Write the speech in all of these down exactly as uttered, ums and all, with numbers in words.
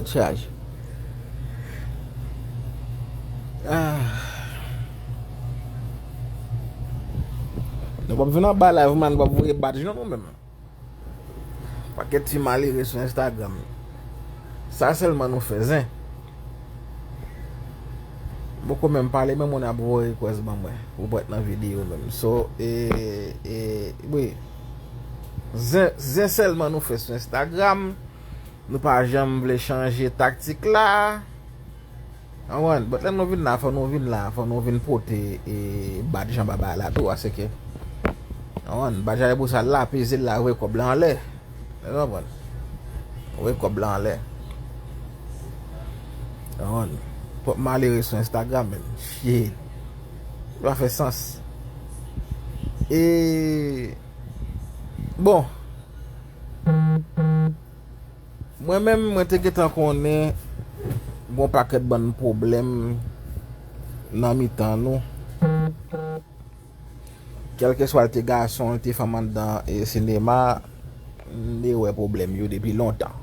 Chaj. Ah. Nou p ap vin anba live man, nou p ap voye badj non nou menm. Pakèt ti malere sou Instagram. Sa sèlman nou fè zen. Poko menm pale, men moun ap voye request ban mwen pou pòt nan videyo menm. So, e, e, wi. Zen, zen sèlman nou fè sou Instagram. Nou pa janm vle chanje taktik la. Konprann? But lè nou vin la, fò nou vin la, fò nou vin pote e, badj anba bagay la tou, aseke. Konprann? Badj la e pou sa l la, peze l la, voye kòb la anlè. Ou konprann? Voye kòb la anlè. Konprann? Pòt malere sou Instagram, menm. Shit. Li pa fè sans. E, bon. Mwen menm, mwen te gentan konnen gon pakèt bann pwoblèm nan mitan nou. Kèlkeswa l te gason, l te fanm anndan e sinema, m te wè pwoblèm yo depi lontan.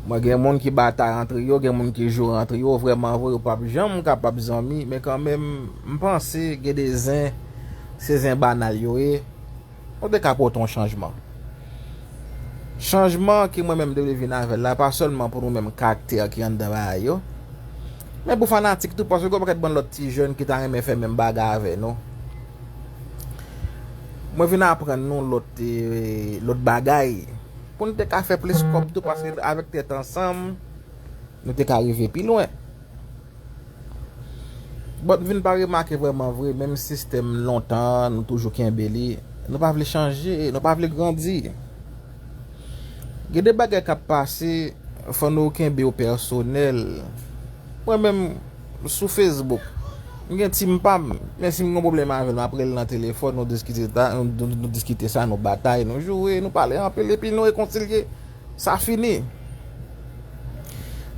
Mwen gen moun ki batay antre yo, gen moun ki joure antre yo, vrèman vre, yo p ap janm kapab zanmi, men kanmenm, m panse gen de zen, se zen banal yo ye. Nou te ka pote yon chanjman. Chanjman ke mwen menm m te vle vin avè l la, pa sèlman pou nou menm karaktè ki anndan bagay yo, men pou fanatik tou, paske gen yon pakèt bann lòt ti jèn ki ta renmen fè menm bagay avè nou. Mwen vin aprann nou lòt, eh, lòt bagay. Pou n te ka fè plis kòb tou, paske avèk tèt ansanm, nou te ka rive pi lwen. But vin pa remake vrèman vre, menm sistèm lontan, nou toujou kenbe li. Nou pa vle chanje, nou pa vle grandi. Gen de bagay k ap pase, fò nou kenbe yo pèsonèl. Mwen menm, sou Facebook, m gen team pa m, men si m gen pwoblèm avè l, m ap rele l nan telefòn, nou diskite ta, nou, nou, nou diskite sa, nou batay, nou joure, nou pale anpil, epi nou rekonsilye. Sa fini.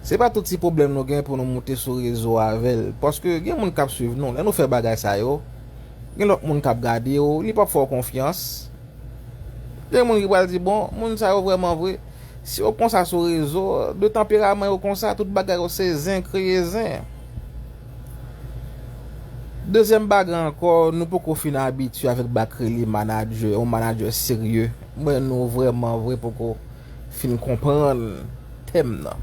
Se pa tout ti pwoblèm nou gen pou nou moute sou rezo avè l. Paske gen moun k ap swiv nou. Lè nou fè bagay sa yo, gen lòt moun k ap gade yo, li p ap fè w konfyans. Gen moun ki pral di, "Bon, moun sa yo vrèman vre." Si yo konsa sou rezo, de tanperaman yo konsa, tout bagay yo se zen, kreye zen. Dezyèm bagay ankò, nou poko fin abitye avèk bagay k rele manadjè, yon manadjè serye. Mwen, nou vrèman vre poko fin konprann tèm nan.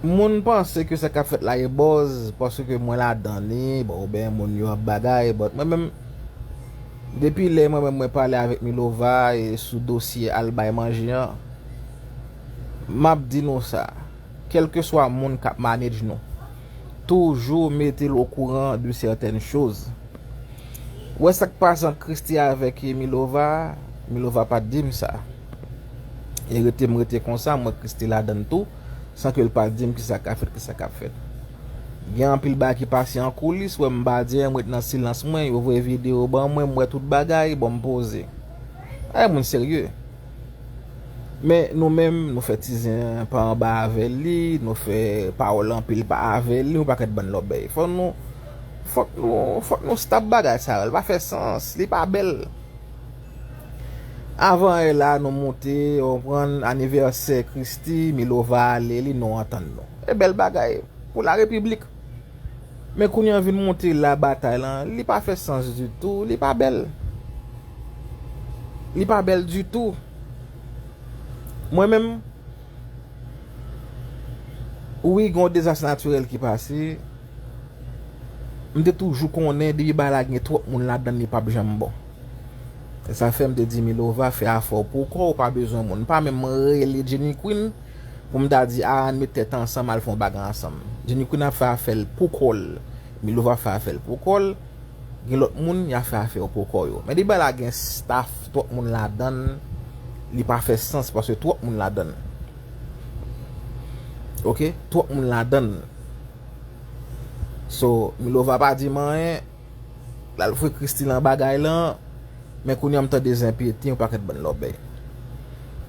Moun panse ke sa k ap fèt la e buzz, paske mwen ladan li, bon, oubyen moun yo ap bagay, but mwen menm, depi lè mwen menm mwen pale avèk Milova e sou dosye al bay manje an, m ap di nou sa, kèlkeswa moun k ap manage nou, toujou mete l okouran de sètèn choz. Ou wè sa k pase ant Christie avèk Milova? Milova pa t di m sa. E rete m rete konsa, m wè Christie ladann tou, san ke l pa di m kisa k ap fèt, kisa k ap fèt. Gen anpil bagay ki pase an koulis, wè m pa di anyen, m ret nan silans mwen, yo voye videyo ban mwen, m wè tout bagay, bon, m poze. Ay, moun serye. Men nou menm, nou fè ti zen pa anba avè li, nou fè pawòl anpil pa avè li, yon pakèt bann lòbèy. Fò nou, fòk nou, fòk nou stop bagay sa yo, li pa fè sans, li pa bèl. Avan yè la, nou moute, ou konprann, anivèsè Christie, Milova ale, li nou antann nou. E bèl bagay. Pou la repiblik. Men kounye a vin monte la batay lan, li pa fè sans ditou, li pa bèl. Li pa bèl ditou. Mwen menm, wi, gen yon dezas natirèl ki pase. M te toujou konnen depi bagay la gen twòp moun ladann, li p ap janm bon. E sa fè m te di Milova, fè afè w pou kò w, ou pa bezwen moun. M pa menm rele Jenny Queen pou m ta di, a, ann met tèt ansanm, al fè yon bagay ansanm. Jenny Queen ap fè afè l pou kò l. Milova ap fè afè l pou kò l. Gen lòt moun, y ap fè afè yo pou kò yo. Men depi bagay la gen staff, twòp moun ladann, li pa fè sans paske twòp moun ladann. Oke? Twòp moun ladann. So, Milova pa di m anyen. L al foure Christie nan bagay lan, men kounye a m tande zen pete, yon pakèt bann lòbèy.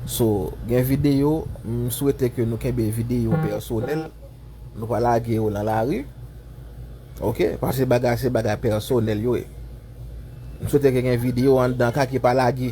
So, gen videyo, m swete ke nou kenbe videyo pèsonèl, nou pa lage yo nan lari. Oke? Paske bagay, se bagay pèsonèl yo ye. M swete ke gen videyo anndan ka ki pa lage.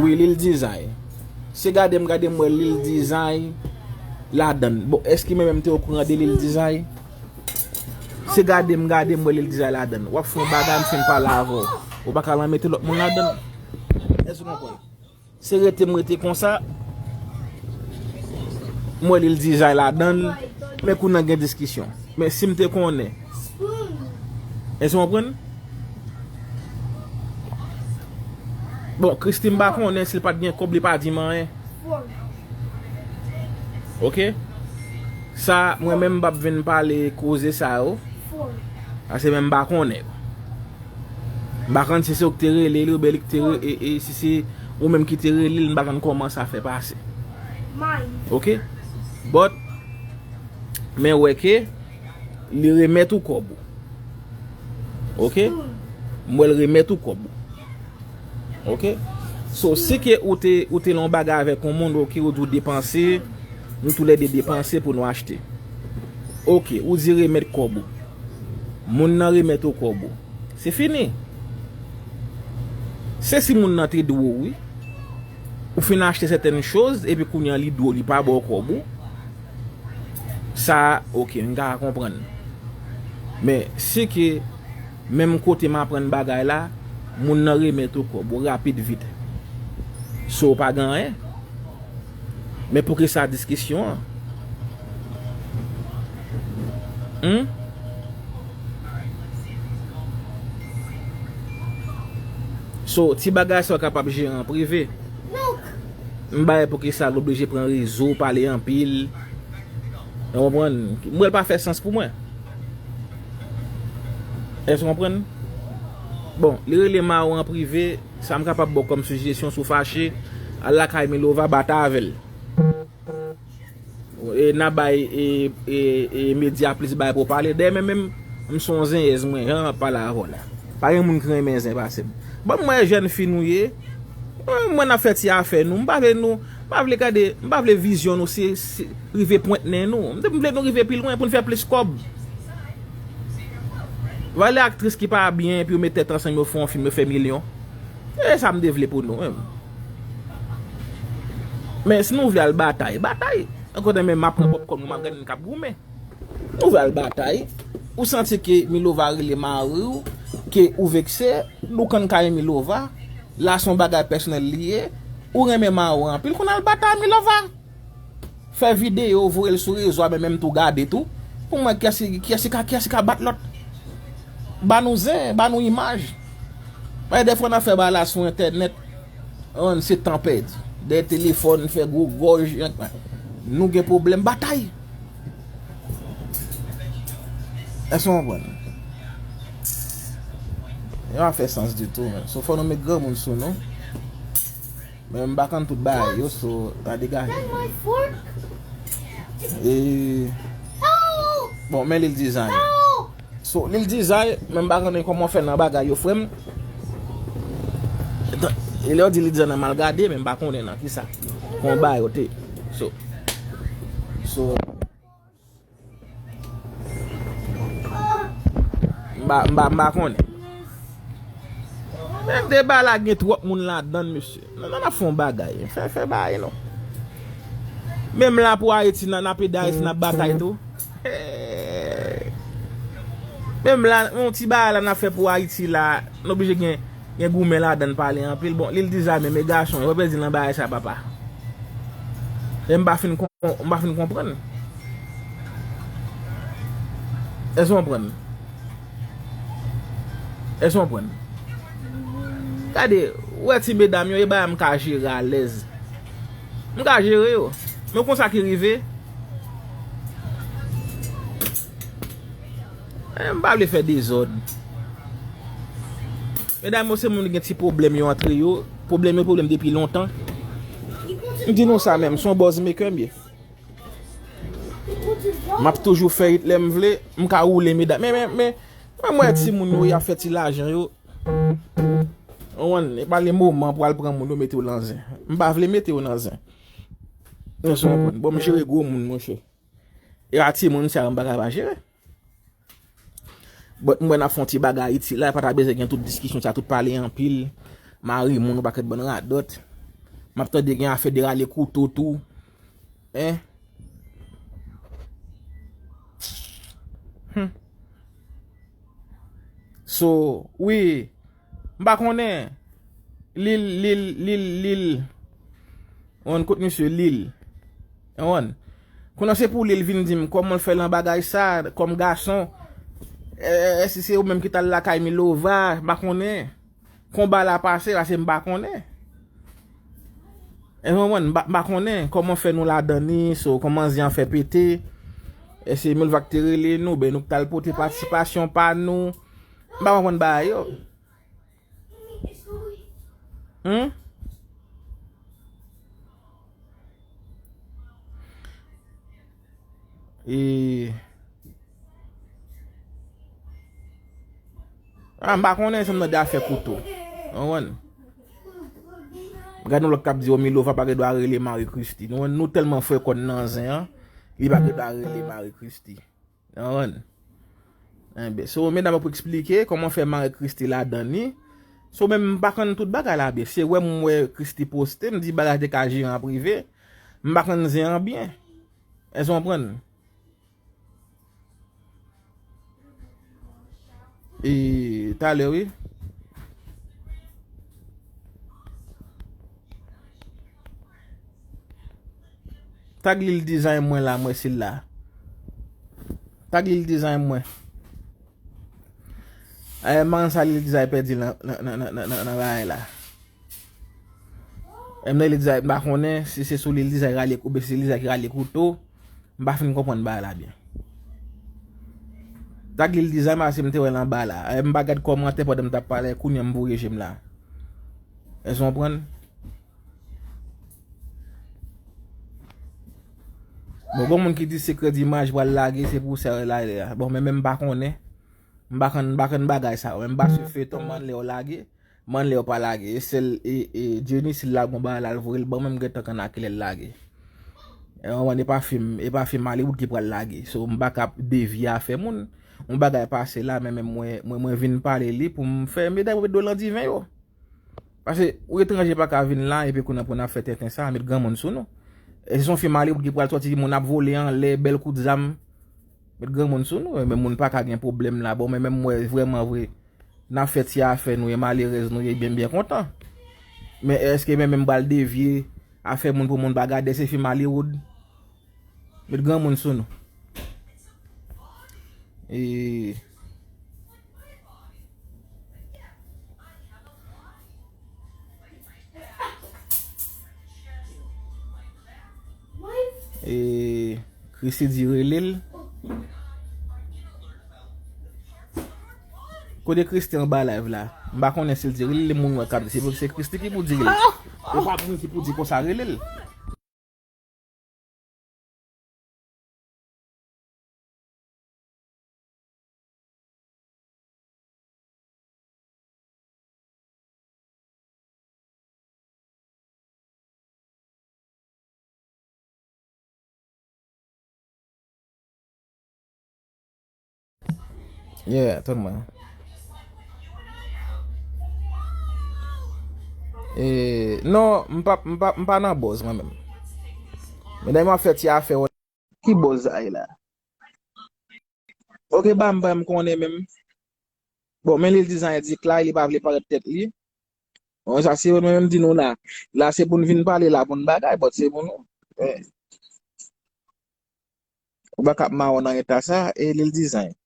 Wi, Lil Dizay. Se gade m gade m wè Lil Dizay ladann. Bon, èske mwen menm te okouran de Lil Dizay? Se gade m gade m wè Lil Dizay ladann. W ap fè yon bagay, m fin pale avè w. Ou pa ka al mete lòt moun ladann. Èske w konprann? Se rete m rete konsa. M wè Lil Dizay ladann. Men kounye a gen diskisyon. Men si m te konnen. Èske w konprann? Bon, Christie m pa konnen, si l pa t gen kòb, li pa di m anyen. Ok? Sa, mwen menm m p ap vin pale koze sa yo. Paske menm m pa konnen. M pa konn si se ou ki te rele li oubyen li ki te re- e, e si se ou menm ki te rele li, m pa konn kòman sa fè pase. Ok? But, men wè ke li remèt ou kòb ou. Ok? M wè l remèt ou kòb ou. Ok? So, si ke ou te, ou te lan yon bagay avèk yon moun, ok, ou di w depanse, nou toulède depanse pou nou achte. Ok, ou di remèt kòb ou. Moun nan remèt ou kòb ou. Se fini. Se si moun nan te dwe w, wi. Ou fin achte sètèn choz, epi kounye a li dwe w, li pa ba w kòb ou. Sa, ok, m ka konprann. Men, si ke menm kote m aprann bagay la, moun nan remèt ou kòb ou rapid vit. So, w pa gen anyen. Men poukisa diskisyon an? Hmm? So, ti bagay sa w kapab jere an prive. M bay poukisa l oblije pran rezo, pale anpil. Ou konprann? M wè l pa fè sans pou mwen. Èske w konprann? Bon, li rele Mao an prive, sa m kapab ba w kòm sijesyon, si w fache, al lakay Milova, batay avè l. E, n a bay e, e, e medya plis bagay pou pale. Dayè, mwen menm, m se yon zenyèz mwen, jan m ap pale avè w la. Pa gen moun ki renmen zen pase m. Bon, m wè jèn fi nou ye. Mwen, mwen n ap fè ti afè nou. M pa vle nou, m pa vle gade, m pa vle vizyon nou se, se rive pwent nen nou. M vle nou rive pi lwen pou n fè plis kòb. Valè aktris ki pa byen, epi yo met tèt ansanm, yo fè yon fim, yo fè milyon. E sa m te vle pou nou menm. Men si nou vle al batay, batay. An kote men m ap pran pòpkòn mwen, m ap gade n k ap goumen. Nou vle al batay. Ou santi ke Milova rele mari w, ke ou vekse, nou konn kay Milova, la se yon bagay pèsonèl li ye, ou renmen mari w anpil, konn al batay Milova. Fè videyo, voye l sou rezo a, men menm tou gade tou. Pou m wè kiyès ki, kiyès ki ka, kiyès ki ka bat lòt. Ba nou zen, ba nou imaj. Men dèfwa n ap fè bagay la sou entènèt. Ann, se tan pèdi. Dèyè telefòn, fè gwo gòj. Nou gen pwoblèm batay. Èske w konprann? Yo pa fè sans ditou, men. So, fò nou met granmoun sou nou. Men m pa konn tout bagay yo, so, ta degaje. E, bon, men Lil Dizay. So, Lil Dizay, men m pa konnen kòman w fè nan bagay yo, frè m. E lè yo di Lil Dizay nan mal gade, men m pa konnen nan kisa. Kon bagay yo te. So, so, M pa, m pa, m pa konnen. Men deba la gen twòp moun ladann, mesye. Nan, nan, n ap fè yon bagay. Fè, fè bagay, non. Menm la pou Ayiti, nan, n ap ede Ayiti, n ap batay tou. Menm la, yon ti bagay la n ap fè pou Ayiti la, n oblije gen, gen goumen ladann, pale anpil. Bon, Lil Dizay menm, e gason, yo pèdi nan bagay sa, papa. E m pa fin M pa fin konprann. Èske w konprann? Èske w konprann? Gade, ou wè ti medam yo, e bagay m ka jere alèz. M ka jere yo. Men w konn sa ki rive? Eh, m pa vle fè dezòd. Medam yo se moun ki gen ti pwoblèm yo antre yo. Pwoblèm yo, pwoblèm depi lontan. M di nou sa menm, se yon buzz maker m ye. M ap toujou fè it lè m vle, m ka woule medam. Men, men, men, men mwen timoun yo, y ap fè ti lajan yo. Ou konprann, e pa le moman pou al pran moun yo mete yo nan zen. M pa vle mete yo nan zen. Èske w konprann? Bon, m jere gwo moun, monchè. E pa timoun sa yo m pa ka pa jere. But m wè n ap fè yon ti bagay itil la, pa ta bezwen gen tout diskisyon sa, tout pale anpil, mari moun, yon pakèt bann radòt. M ap tande gen afè de rale kouto tou. Hein? Hmm. So, wi, m pa konnen. Lil, Lil, Lil, Lil. On kot misye Lil. On. Kounye a se pou Lil vin di m kòman l fè lan bagay sa, kòm gason. Eh, si se ou menm ki t al lakay Milova, m pa konnen. Konba la pase, paske m pa konnen. E konprann, m pa, m pa konnen kòman fè nou ladan ni, so, kòman zen an fè pete. E se Milova k te rele nou, ben nou k t al pote patisipasyon pa nou. M pa konprann bagay yo. Hmm? E Ah, m pa konnen si m nan de afè kouto. Ou konprann? Gade yon lòt k ap di, o, Milova pa gen dwa rele Marie Christie. Nou, nou tèlman fre kòn nan zen an, li pa gen dwa rele Marie Christie. Ou konprann? Enben, so, medam ap eksplike kòman fè Marie Christie ladan ni. So, menm m pa konn tout bagay la byen. Se wè m wè Christie poste, m di bagay te ka jere an prive. M pa konn zen an byen. Èske w konprann? E, talè, wi. Tag Lil Design mwen la, mwen sila. Tag Lil Design mwen. Ayè, manman sa Lil Design pèdi nan, nan, nan bagay la. M nan Lil Design, m pa konnen si se sou Lil Design rale, oubyen se Lil Design ki rale kouto. M pa fin konprann bagay la byen. Tag Lil Design, paske m te wè l anba la. Ayè, m pa gad kòmantè pandan m t ap pale, kounye a m voye je m la. Èske w konprann? Bon, gon moun ki di sekrè di imaj pral lage, se pou sa yo lage a. Bon, men, men m pa konnen. M pa konn, m pa konn bagay sa yo. Men m pa swiv feyton m ann lè yo lage. M ann lè yo pa lage. E sèl, e, e, Jenny, si l lage yon bagay la, l voye l ban mwen, m gentan konn a kilè l lage. E, w konprann, e pa fim, e pa fim Hollywood ki pral lage. So, m pa ka devye afè moun. Yon bagay pase la, men, men mwen, mwen, mwen vin pale li pou m fè medam yo met dlo nan diven yo. Paske ou etranje pa ka vin la epi kounye a pou n ap fè tenten sa, met granmoun sou nou. E se yon fim Hollywood ki pral sòti, moun ap vole anlè, bèl kout zam. Met granmoun sou nou, men moun pa ka gen pwoblèm la. Bon, men menm mwen vrèman vre, n ap fè ti afè nou, e malerèz nou ye byen, byen kontan. Men èske men menm pral devye afè moun pou moun pa gade se fim Hollywood? Met granmoun sou nou. E, e, Christie di rele l. Kote Christie anba live la? M pa konnen si l di rele l, moun wè k ap di. Se, se Christie ki pou di rele l. E pa moun ki pou di konsa rele l. Yeah, tann mwen. E, non, m pa, m pa, m pa nan buzz mwen menm. Men dèyè m ap fè ti afè. Ki buzz sa ye la? Ok, ba m, ba m konnen menm. Bon, men Lil Design di klè, li pa vle parèt tèt li. Bon, sa se mwen menm di nou la. La se pou n vin pale, la pou n bagay, but se pou nou. Eh. Ou pa ka ap mawon nan eta sa, e Lil Design.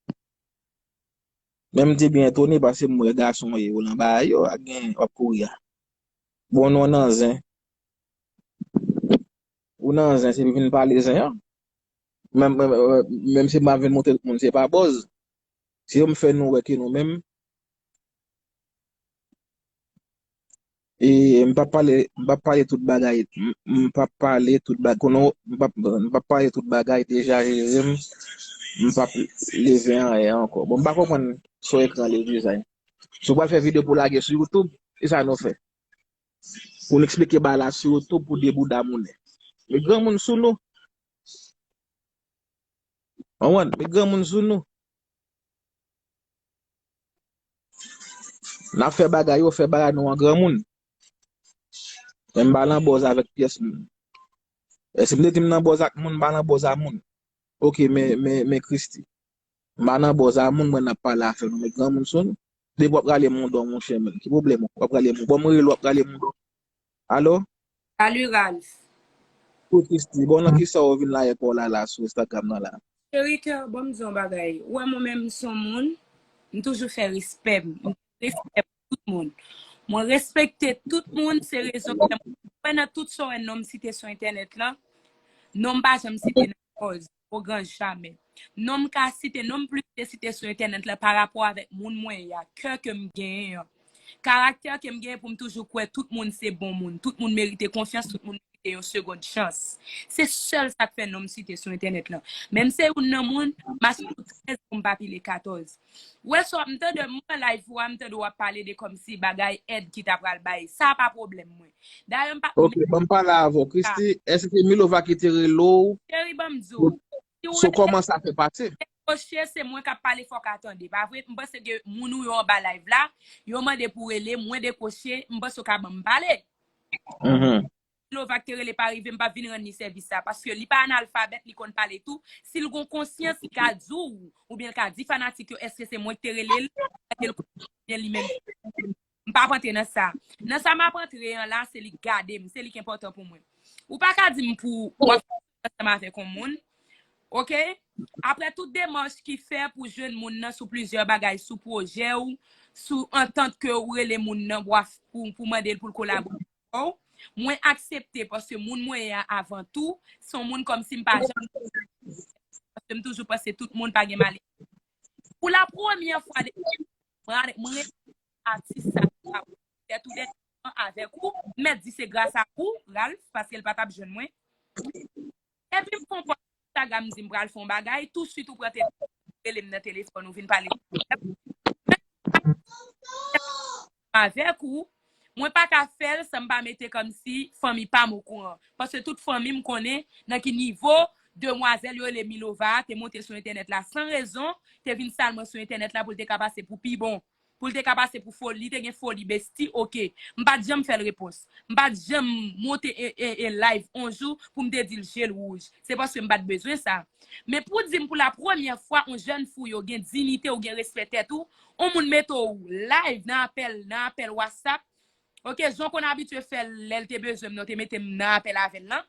Men m te byen etone paske m wè gason ye, ou nan bagay yo, ak gen w ap kouri a. Bon, nou nan zen. Ou nan zen, se pou vin pale zen an. Menm, menm, menm si m ap vin montre tout moun, se pa buzz. Se yo m fè nou wè ke nou menm. E m p ap pale, m p ap pale tout bagay, m, m p ap pale tout bagay, konnen m p ap, m p ap pale tout bagay, deja jere m, m p ap leve anyen ankò. Bon, m pa konprann sou ekran Lil Design. Si w pral fè videyo pou lage sou YouTube, e sa nou fè? Pou n eksplike bagay la sou YouTube pou de bouda moulen. Met granmoun sou nou. Konprann? Met granmoun sou nou. N ap fè bagay yo, fè bagay nou an granmoun. Men m pa nan bòz avèk pyès moun. E si m te di m nan bòz ak moun, m pa nan bòz a moun. Ok, men, men, men Christie. M pa nan bòz a moun, mwen n ap pale afè nou met granmoun sou nou. Depi w ap rale moun dò, monchè, men ki pwoblèm ou? W ap rale moun. Bon, m rele w, w ap rale moun dò. Alo? Salut, Ralph. Kou Christie, bon, nan kisa w vin la, e pa w la, la, sou Instagram nan la? Cheri kè, bon, m di yon bagay. Ou wè mwen menm, m se yon moun, m toujou fè respè m. M respè pou tout moun. Mwen respekte tout moun, se rezon k fè mwen kwè nan tout sa w wè non m site sou entènèt lan. Non m pa janm site nan kòz, o gran jamè. Non m ka site, non m plis te site sou entènèt lan pa rapò avèk moun mwen ye a, kè ke m genyen an. Karaktè ke m genyen pou m toujou kwè tout moun se bon moun, tout moun merite konfyans, tout moun merite yon segond chans. Se sèl sa k fè non m site sou entènèt lan. Men m se youn nan moun, m achte pou trèz pou m pa pile katòz. Wè sa, m tande m wè live ou a, m tande w ap pale de kòmsi bagay èd ki ta pral bay. Sa pa pwoblèm mwen. Dayè, m pa... Ok, ban m pale avè w. Christie, èske Milova ki te rele w? Cheri, ban m di w. Si w sou kòman sa fè pase? Kwoche, se mwen k ap pale, fòk a tande. Pa vre, m panse ke moun ou yo anba live la, yo mande pou rele, mwen dekwoche, m panse w ka ban m pale. Mhm. Milova k te rele pa rive, m p ap vin rann li sèvis sa. Paske li pa analfabèt, li konn pale tou. Si l gon konsyans, li ka di w, oubyen l ka di fanatik yo, èske se mwen k te rele l, èske l konn li menm. M p ap antre nan sa. Nan sa m ap antre an la, se li k gade m, se li k enpòtan pou mwen. Ou pa ka di m pou w ap ansanm avèk yon moun, ok? Apre tout demach ki fè pou jwenn moun nan sou plizyè bagay, sou pwojè w, sou antant ke ou rele moun nan pou, pou, pou mande l pou l kolabore avè w, mwen aksepte paske moun mwen ye a avan tou, se yon moun kòmsi m pa janm, paske m toujou panse tout moun pa gen male. Pou la premyè fwa de mwen, mwen atis sa, sa, tèt ou dèyè avèk ou, m mèt di se gras a ou, Ralph, paske l pa t ap jwenn mwen. Epi m fè yon pòs Instagram, m di m pral fè yon bagay, touswit ou pran telefòn, rele m nan telefòn, ou vin pale avèk ou. Mwen pa ka fè l san m pa mete kòmsi fanmi pa m okouran. Paske tout fanmi m konnen nan ki nivo demwazèl yo rele Milova a te monte sou entènèt la san rezon, te vin sal mwen sou entènèt la pou l te ka pase pou pi bon. Pou l te ka pase pou foli, li te gen foli besti, ok. M pa t janm fè l repons. M pa t janm monte e, e, e live on jou pou m te di l je l wouj. Se paske m pa t bezwen sa. Men pou di m pou la premyè fwa, on jèn fi w gen diyite, ou gen respè tèt ou, on moun mete w live nan apèl, nan apèl WhatsApp. Ok, jan w konn abitye fè l lè l te bezwen m nan, w te mete m nan apèl avè l lan.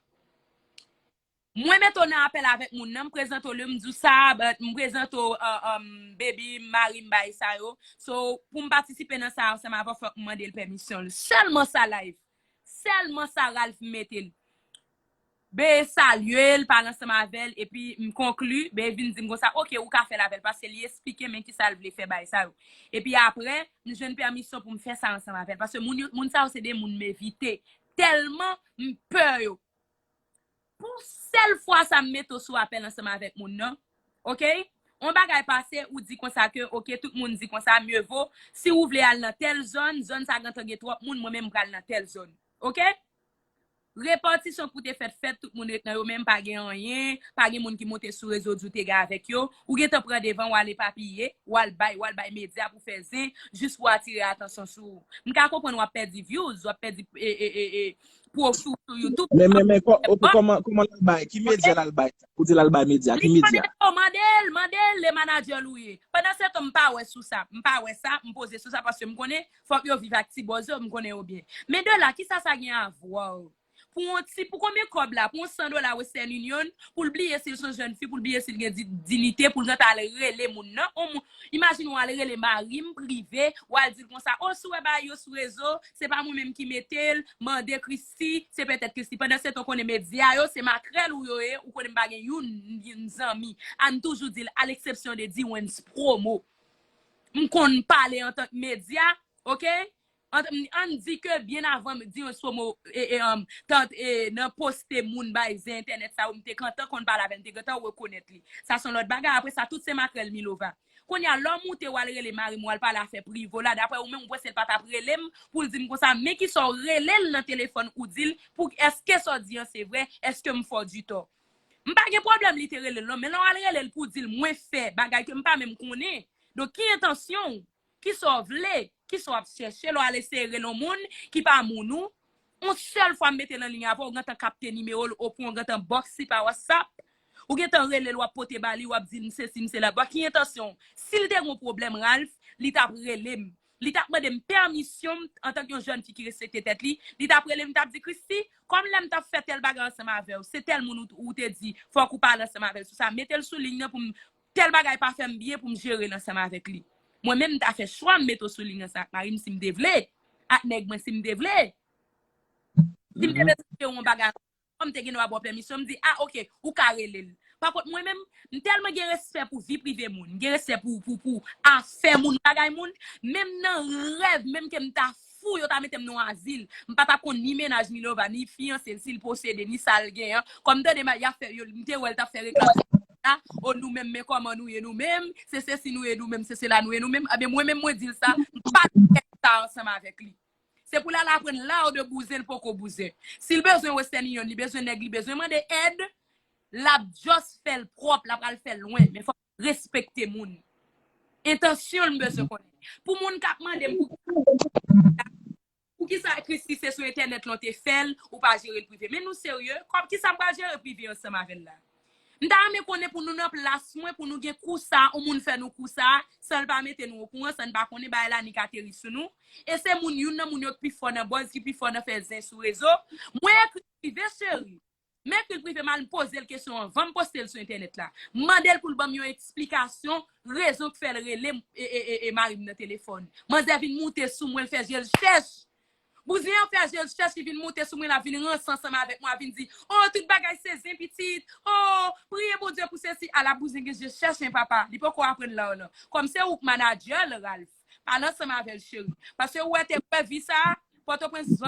Mwen mete w nan apèl avèk moun nan, m prezante w li, m di w sa, but m prezante w, uh, um, baby, mari m, bagay sa yo. So, pou m patisipe nan sa ansanm avè w, fòk m mande l pèmisyon l. Sèlman sa live. Sèlman sa Ralph mete l. Be salye l, pale ansanm avè l, epi m konkli, be vin di m konsa, ok, ou ka fè l avè l, paske li esplike men kisa l vle fè bagay sa yo. Epi apre, m jwenn pèmisyon pou m fè sa ansanm avè l, paske moun yo, moun sa yo se de moun m evite. Tèlman m pè yo. Pou sèl fwa sa m mete w sou apèl ansanm avèk moun nan, ok? On bagay pase, ou di konsa ke, ok, tout moun di konsa, mye vo, si ou vle al nan tèl zòn, zòn sa gentan gen twòp moun, mwen menm m pral nan tèl zòn, ok? Repatisyon k pou te fèt, fèt, tout moun ret nan yo menm, pa gen anyen, pa gen moun ki monte sou rezo di w te gen avèk yo, ou gentan pran devan, w al epapiye, w al bay, w al bay medya pou fè zen, jis pou atire atansyon sou ou. M ka konprann w ap pèdi views, w ap pèdi, e, e, e, e, pwofi w sou YouTube. Men, men, men, kò-, ok, kòman, kòman l al bay? Ki medya l al bay? Ou di l al bay medya, ki medya? Mande l, mande l, le manadjè l ou ye. Pandan se tan, m pa wè sou sa. M pa wè sa, m poze sou sa paske m konnen, fòk yo viv ak ti bòz yo, m konnen yo byen. Men de la, kisa sa gen a vwa? Pou yon ti, pou konbyen kòb la? Pou yon san dola Western Union, pou l bliye si l se yon jèn fi, pou l bliye si l gen di-, diyite, pou l gentan al rele moun nan. On moun, imajine w al rele mari m prive, w al di l konsa, o, si w wè bagay yo sou rezo, se pa mwen menm ki mete l, mande Christie, se petèt Christie. Pandan se tan, w konnen medya yo, se makrèl ou yo ye, ou konnen m pa gen youn, youn zanmi. Ann toujou di l, à l'exception de Dwens Promo. M konn pale antank medya, ok? An, ann di ke byen avan m di yon somo, e, e, um, tant, e, nan poste moun bay zen entènèt sa yo, m te gentan konn pale avè l, m te gentan rekonèt li. Sa se yon lòt bagay. Apre sa, tout se makrèl Milova. Kounye a, lè w moute, w al rele mari m, w al pale afè prive w la, daprè ou menm, ou panse l pa t ap rele m pou l di m konsa, men kisa w rele l nan telefòn, ou di l, pou, èske sa w di an se vrè, èske m fè w di tò? M pa gen pwoblèm li te rele l non, men lè w al rele l pou di l mwen fè bagay ke m pa menm konnen. Donk, ki entansyon w? Kisa w vle? Kisa w ap chèche lè w al eseye rele yon moun ki pa moun ou? Yon sèl fwa m mete l an liy avè w, ou gentan kapte nimewo l, ou pran, ou gentan bòks li pa WhatsApp. Ou gentan rele l, w ap pote ba li, w ap di l m sesi, m sela. Bon, ki entansyon w? Si l te gen yon pwoblèm, Ralph, li t ap rele m. Li t ap mande m pèmisyon m antanke yon jèn fi ki respekte tèt li. Li t ap rele m, li t ap di, Christie, kòm lè m t ap fè tèl bagay ansanm avè w, se tèl moun ou, ou te di, fòk ou pale ansanm avè l sou sa. Mete l sou liy nan pou m, tèl bagay pa fè m byen pou m jere l ansanm avèk li. Mwen menm, m ta fè chwa m mete w sou liy nan sa ak mari m si m te vle, ak nèg mwen si m te vle. Si m te bezwen fè yon bagay, m te gen dwa ba w pèmisyon, m di, a, oke, ou ka rele l. Pa kont mwen menm, m tèlman gen respè pou vi prive moun, m gen respè pou, pou, pou afè moun, bagay moun, menm nan rèv, menm ke m ta fou, yo ta mete m nan azil, m pa t ap konn ni mennaj, ni lova, ni fiyanse l, si l posede, ni sa l genyen. Kòm m tande ma-, y ap fè, yo, m te wè l t ap fè reklam, o nou menm, men kòman nou ye nou menm, se sesi nou ye nou menm, se sela nou ye nou menm. Ebyen, mwen menm, mwen di l sa, m pa t fè sa ansanm avèk li. Se pou l al aprann la w de bouzen l poko bouzen. Si l bezwen Western Union, li bezwen nèg, li bezwen mande èd, l ap just fè l pwòp, l ap al fè l lwen. Men fòk l respekte moun. Entansyon l m bezwen konnen. Pou moun k ap mande m pou, pou kisa Christie se sou entènèt lan w te fè l, ou pa jere l prive. Men nou serye? Kòm kisa m pral jere prive ansanm avè l la? M ta renmen konnen pou nou nan plas mwen, pou nou gen kou sa, yon moun fè nou kou sa, san l pa mete nou okouran, san n pa konnen bagay la nik ateri sou nou. E se moun, youn nan moun yo k pi fò nan buzz, ki pi fò nan fè zen sou rezo. Mwen ekri l prive, cheri. M ekri l prive, m al poze l kesyon anvan m poste l sou entènèt la. M mande l pou l ban m yon eksplikasyon, rezon k fè l rele m, e, e, e, e mari m nan telefòn. Manzè vin moute sou mwen, l fè je l chèch. Bouzen an fè je l chèch, li vin moute sou mwen, l ap vin ranse ansanm avèk mwen, ap vin di, o, tout bagay se zen pitit, o, priye Bondye pou sesi, ala bouzen gen je chèch, en papa, li poko aprann la w non. Kòm se ou k manadjè l, Ralph, pale ansanm avè l, cheri. Paske ou wè te kwè vi sa, Pòtoprens,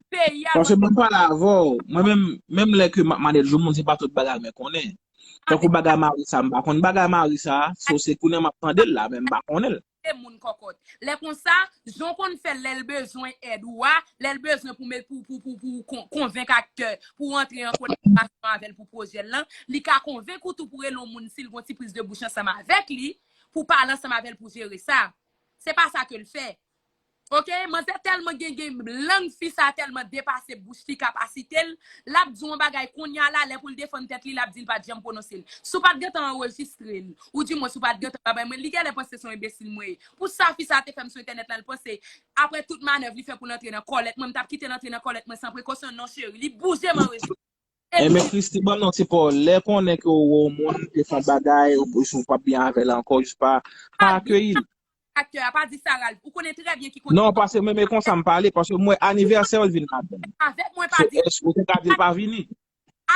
peyi a. Paske mwen pale avè w, mwen menm, menm lè ke m ap manadjè moun, se pa tout bagay mwen konnen. Tankou bagay mari sa, m pa konn bagay mari sa, so se kounye a m ap tande l la, men m pa konnen l. Se moun kòkòt. Lè konsa, jan w konn fè l lè l bezwen èd ou a, lè l bezwen pou met, pou, pou, pou, pou kon-, konvenk aktè, pou antre an kolaborasyon avè l pou pwojè l lan, li ka konvenk ou tou pou rele yon moun si l gon ti priz de bouch ansanm avèk li, pou pale ansanm avè l pou jere sa. Se pa sa ke l fè. Oke, manzè tèlman gen, gen lang fi sa tèlman depase bouch li kapasite l, l ap di yon bagay kounye a la, lè pou l defann tèt li, l ap di l pa t janm pwononse l. Si w pa t gentan anrejistre l, ou di mwen si w pa t gentan pa bay mwen, li genlè panse se yon enbesil mwen ye. Pou sa fi sa te fè m sou entènèt la, l panse, apre tout manèv li fè pou l antre nan kòlèt mwen, m t ap kite l antre nan kòlèt mwen san prekosyon, non cheri, li bouje m anrejistre. Enben, Christie, ban m yon ti pawòl. Lè konnen ke w wè yon moun te fè yon bagay, ou, ou p ap byen avè l ankò, jis pa, pa akeyi l. Aktè a, pa di sa, Ralph. Ou konnen trè byen ki kote. Non, paske mwen, men konsa m pale, paske mwen, anivèsè w l vin ladan l. Avèk mwen, pa di. Èske w te ka di l pa vini?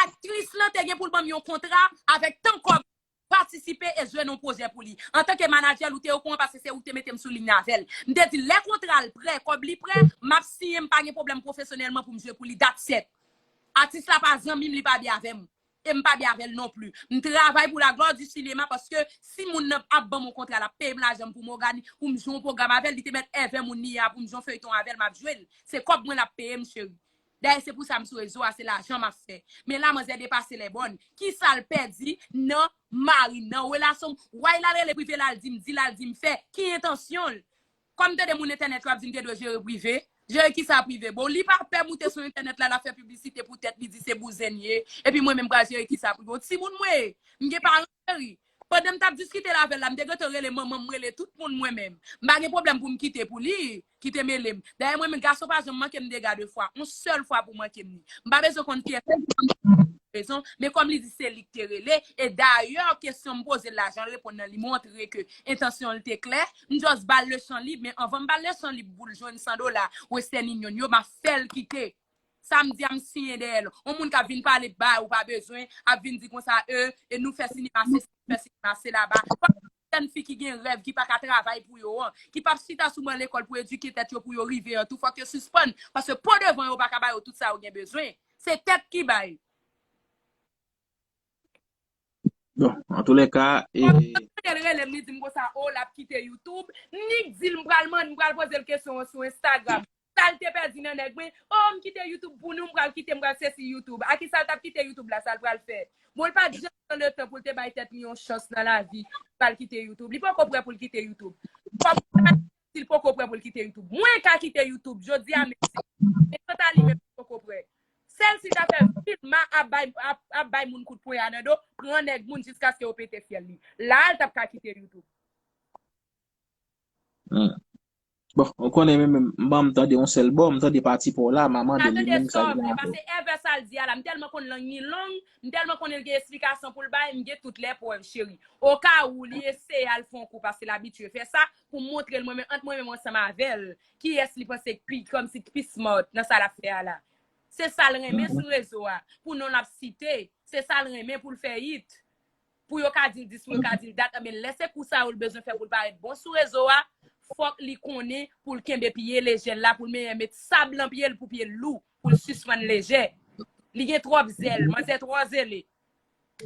Aktris lan te gen pou l ban m yon kontra avèk tan kòb patisipe e jwe nan yon pwojè pou li. Antanke manadjè l, ou te okouran paske se ou ki te mete m sou liy avè l. M te di l, lè kontra l prè, kòb li prè, m ap siyen, m pa gen pwoblèm pwofesyonèlman pou m jwe pou li, that's it. Atis la pa zanmi m, li pa byen avè m. E m pa byen avè l non pli. M travay pou la gloire du cinéma paske si moun nan ap ban m yon kontra, l ap peye m lajan m pou m ògani-, pou m jwe yon pwogram avè l, li te mèt èvè moun li ye a pou m jwe yon feyton avè l, m ap jwe l. Se kòb mwen l ap peye m, cheri. Dayè, se pou sa m sou rezo a, se lajan m ap fè. Men la, manzè depase lè bòn. Kisa l pèdi nan mari, nan relasyon m? Why l al rele prive, l al di m, di, l al di m fè. Ki entansyon l? Kòm m tande moun entènèt yo ap di m te dwe jere prive. Jere kisa prive? Bon, li pa pè moute sou entènèt la, l ap fè piblisite pou tèt li, di se bouzen l ye. Epi mwen menm pral jere kisa prive? Yon timoun mwen ye. M gen paran, cheri. Pandan m t ap diskite l avè l la, m te gentan rele manman m, rele tout moun mwen menm. M pa gen pwoblèm pou m kite pou li, kite mele m. Dayè mwen menm, gason pa janm manke m dega de fwa. Yon sèl fwa pou manke m li. M pa bezwen konn kiyès rezon, men kòm li di se li k te rele, e dayè, kesyon m poze l la, jan l reponn nan, li montre ke entansyon l te klè. M just ba l lechan lib, men anvan m ba l lechan lib pou l jwenn san dola Western Union yo, m ap fè l kite. Samdi a, m siyen dèyè l. Yon moun k ap vin pale bay ou pa bezwen, ap vin di konsa, e, e nou fè sinema sesi, nou fè sinema selaba. Jèn fi ki gen rèv, ki pa ka travay pou yo an, ki p ap chita sou ban lekòl pou edike tèt yo pou yo rive an tou, fòk yo sispann. Paske po devan yo pa ka ba yo tout sa yo gen bezwen. Se tèt ki bay. Bon, antoulèka, e. Kòm l rele m, li di m konsa, o, l ap kite YouTube. M nik di l, m pral mande, m pral poze l kesyon sou Instagram. Sa l te pèdi nan nèg mwen, o, m kite YouTube pou nou, m pral kite, m pral sesi YouTube. A kisa l t ap kite YouTube la, sa l pral fè? Bon, l pa t janm pran letan pou l te bay tèt li yon chans nan lavi, l pral kite YouTube. Li poko prè pou l kite YouTube. Kòm si l poko prè pou l kite YouTube. Mwen ka kite YouTube, jodi a menm si. Men kanta li menm li poko prè. Sèl si l ta fè vilman ap bay, ap, ap bay moun kout pwen a nan do, pran nèg moun jiskaske yo pete fyèl li. La a l t ap ka kite YouTube. Hmm. Bon, ou konnen men menm, m ban m tande yon sèl bò, m tande pati pa w la, manman de li menm sa li vle. Paske èvè sa l di a la, m tèlman konn lang ni long, m tèlman konnen l gen esplikasyon pou l bay, m gen tout lè prèv, cheri. Oka ou li eseye al fè yon kou, paske l abitye fè sa, pou m montre l mwen menm, ant mwen menm ansanm avè l, kiyès li panse k pi, kòmsi k pi smart nan sa l ap fè a la. Se sa l renmen sou rezo a, pou non l ap site, se sa l renmen pou l fè hit. Pou yo ka di l dis, pou yo ka di l dat, men lè se kou sa yo l bezwen fè pou l parèt bon sou rezo a, fòk li konnen pou l kenbe pye lejè l la, pou l menm met sab nan pye l pou pye l lou, pou l sispann lejè. Li gen twòp zèl, manzè twò zele.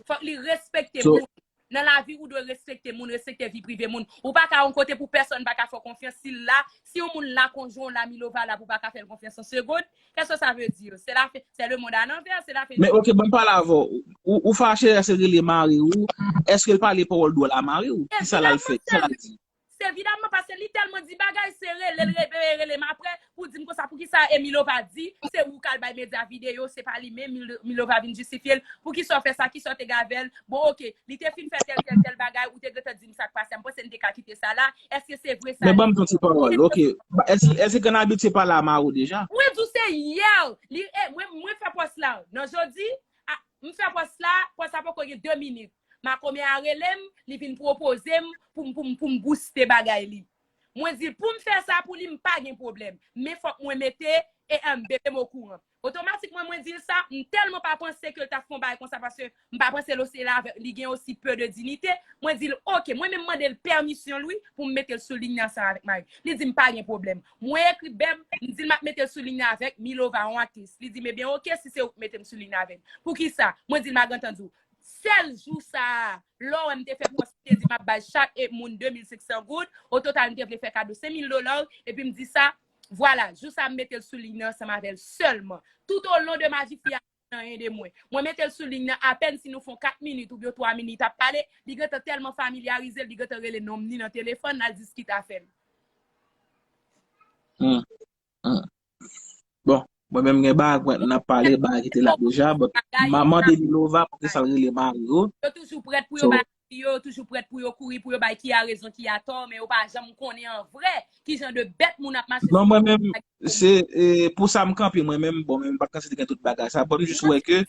Fòk li respekte moun. Nan lavi ou dwe respekte moun, respekte vi prive moun. Ou pa ka yon kote pou pèsonn pa ka fè w konfyans. Si l la, si yon moun la konjwen w la, Milova la pou w pa ka fè l konfyans yon segond, qu'est-ce que ça veut dire? C'est la fin, c'est le monde à l'envers, c'est la fin du monde. Men ok, ban m pale avè w. Ou, ou fache èske l rele mari w? Èske l pale pawòl dwòl a mari w? Kisa l al fè? Kisa l al di? Se evidaman paske li tèlman di bagay, se rele l, rele, rele m apre pou di m konsa, poukisa Emilova di se ou k al bay medya videyo, se pa li menm, Milo- Milova vin jistifye l, poukisa w fè sa, kisa w te gen avè l, bon ok, li te fin fè tèl, tèl, tèl bagay, ou te gentan di m sa k pase a, m panse n te ka kite sa la, èske se vre sa? Men ban m yon ti pawòl, ok. Èske, èske Grann abitye pale a mari w deja? Mwen di w se yè, li, e, mwen, mwen fè pòs la, nan jodi, a, m fè pòs la, pòs la poko gen de minit. Makomè a rele m, li vin pwopoze m pou m, pou m, pou m bouste bagay li. Mwen di l pou m fè sa pou li, m pa gen pwoblèm. Men fòk mwen mete e, em, bebe m okouran. Otomatikman, mwen di l sa, m tèlman pa panse ke l t ap fè yon bagay konsa, paske m pa panse l osi la avèk li gen osi pe de dinite. Mwen di l, ok, mwen menm mande l pèmisyon l, wi, pou m mete l sou liy nan ansanm avèk mari. Li di m pa gen pwoblèm. Mwen ekri Beb, m di l m ap mete l sou liy nan avèk Milova, yon aktris. Li di m, ebyen, ok, si se ou k mete m sou liy nan avè l. Poukisa? Mwen di l, m a gentan di w. Sèl jou sa a, lè w wè m te fè pòs, m te di m ap bay chak e moun de mil senk san goud, ototal m te vle fè kado senk mil dola, epi m di sa, vwala, jou sa a m mete l sou liy nan ansanm avè l sèlman. Tout o lon de maji fi a pa di anyen de mwen. Mwen mete l sou liy nan apèn si nou fè yon kat minit oubyen twa minit ap pale, li gentan tèlman familyarize l, li gentan rele nonm ni nan telefòn, l al diskite afè l. Hmm. Hmm. Bon, mwen menm gen bagay mwen n ap pale, bagay ki te la deja, but m a mande Milova poukisa l rele mari w. Yo toujou prèt pou yo bay yo, yo toujou prèt pou yo kouri, pou yo bay ki a rezon, ki a tò, men yo pa janm konnen an vrè ki jan de bèt moun ap mache sou. Non, mwen menm, se e, pou sa m kanpe, mwen menm, bon, men m pa t konsidere tout bagay sa, but m jis wè ke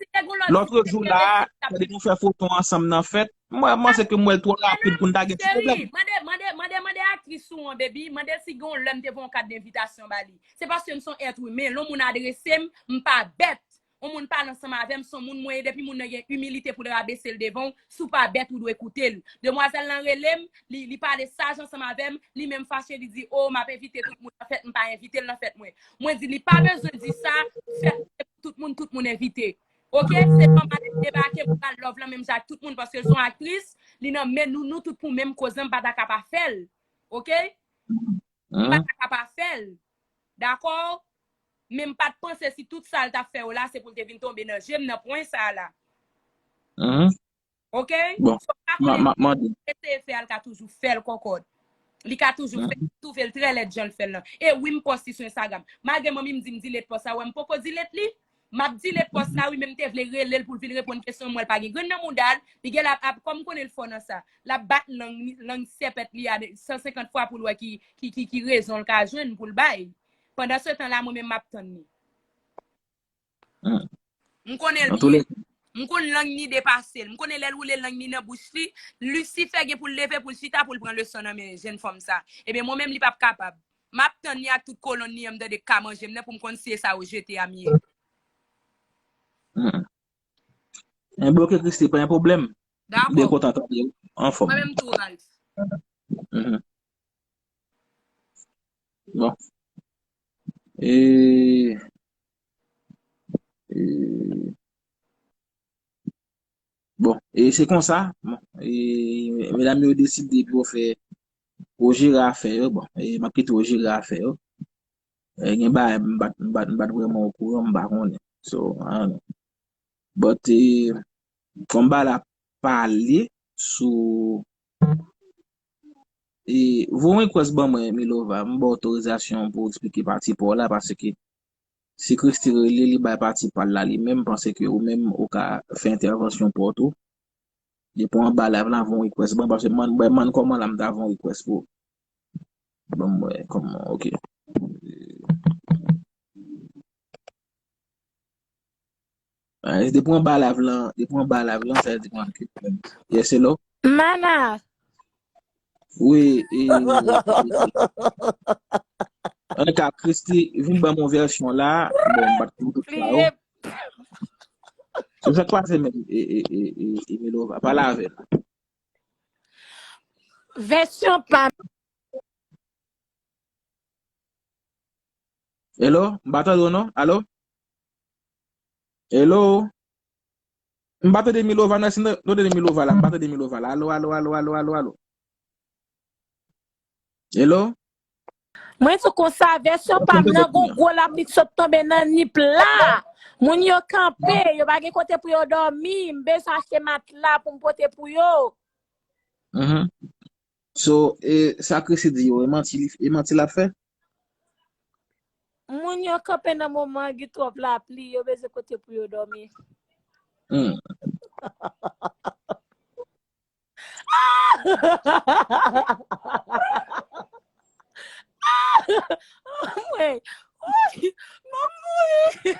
lòt jou la, tande nou fè foto ansanm nan fèt, mwen, mwen se ke m wè l twò rapid pou n ta gen ti pwoblèm. Mande, mande, mande, mande aktris ou an, baby, mande l si gen yon lè m te voye yon kat denvitasyon ba li. Se paske m se yon èt imen, lè yon moun adrese m, m pa bèt. Yon moun pale ansanm avè m, se yon moun mwen ye, depi moun nan gen imilite pou l rabese l devan w, si w pa bèt ou dwe koute l. Demwazèl lan rele m, li, li pale saj ansanm avè m, li menm fache, li di, o, m ap envite tout moun nan fèt, m pa envite l nan fèt mwen. Mwen di, li pa bezwen di sa, fèt se pou tout moun, tout moun envite. Ok? Se nòmal li debake pou l al love lan menm jan ak tout moun, paske l se yon aktris, li nan men nou, nou tout pou menm koze, m pa ta ka pa fè l. Ok? M pa ta ka pa fè l. Dakò? Men m pa t panse si tout sa l t ap fè yo la, se pou l te vin tonbe nan je m nan pwen sa a la. Ok? So, m pa konnen sa l eseye fè a, l ka toujou fè l kòkòt. Li ka toujou fè l, twouve l trè lèd jan l fè l lan. E wi, m pòs li sou Instagram. Malgre manmi m di m delete pòs la, w wè m poko delete li. M ap delete pòs la, wi, men m te vle rele l pou l vin reponn kesyon m, m wè l pa gen grenn nan mouda l. Li gen la ap, kòm m konnen l fò nan sa, l ap bat lang, lang sèpèt li a san senkant fwa pou l wè ki, ki, ki, ki rezon l ka jwenn pou l bay. Pandan se tan la, mwen menm m ap tann li. M konnen l byen. M konn lang ni depase l. M konnen lè l woule lang ni nan bouch li, Lisifè gen pou l leve pou l chita pou l pran leson nan men jenn fanm sa. Ebyen, mwen menm li p ap kapab. M ap tann li ak tout kolonn li an, m tande k ka manje m nan pou m konn si e sa yo jete a m ye. Enben, ok, Christie, pa gen pwoblèm. M byen kontan tande w. Anfòm. Mwen menm tou, Ralph. Bon. E, e, bon, e se konsa, bon, e, medam yo deside pou yo fè, pou yo jere afè yo, bon, e m ap kite yo jere afè yo. E, gen bagay m pa t, m pa t, m pa t vrèman okouran, m pa konnen. So, I don't know. But, e, fò m ba la pale sou E, voye yon request ban mwen, Milova. M ba w otorizasyon pou w eksplike pati pa w la, paske si Christie rele, li bay pati pa l la li menm, m panse ke ou menm, ou ka fè entèvansyon pa w tou. Depi w anba live la, voye yon request ban, paske man, ban man kòman la, m ta voye yon request pou ou. Ban m wè kòman, ok. Eh, depi w anba live lan, depi w anba live lan, sa vle di mwen ke, yes, hello? Mana. Wi, e, e, e, e. An ka, Christie, vin ban m yon vèsyon la. Bon, m pa t konn tout sa yo. Pliye. Se sa k pase menm, e, e, e, e, e, Milova, pale avè l. Vèsyon pa m. Hello? M pa tande w non. Alo? Hello? M pa tande Milova non, si nou tande Milova la, m pa tande Milova la. Alo, alo, alo, alo, alo, alo. Hello? Mwen di w konsa, vèsyon pa m nan, gon gwo lapli k sot tonbe nan Nip la. Moun yo kanpe, yo pa gen kote pou yo dòmi. M bezwen achte matla pou m pote pou yo. Mhm. So, e, sa Christie di yo, e manti, li- e manti l ap fè? Moun yo kanpe nan moman an, gen twòp lapli, yo bezwen kote pou yo dòmi. Hmm. Mwen, woy, m ap mouri.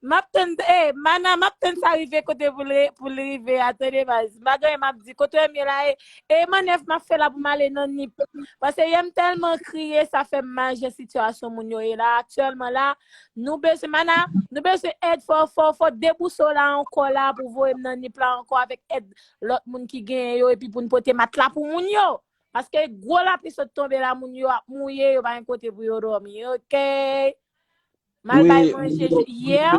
M ap tann, eh, Mana, m ap tann sa rive kote pou li, pou li rive a, tande baz. M pa gen anyen m ap di. Kote w ye la, e, e mannèv m ap fè la pou m ale nan Nip. Paske yè m tèlman kriye, sa fè m mal jan sitiyasyon moun yo ye la. Aktyèlman la, nou bezwen, Mana, nou bezwen èd, fò, fò, fò debouse w la ankò la pou voye m nan Nip la ankò avèk èd lòt moun ki genyen yo, epi pou n pote matla pou moun yo. Paske gwo lapli sot tonbe la, moun yo ap mouye, yo pa gen kote pou yo dòmi, ok? M al bay manje yè,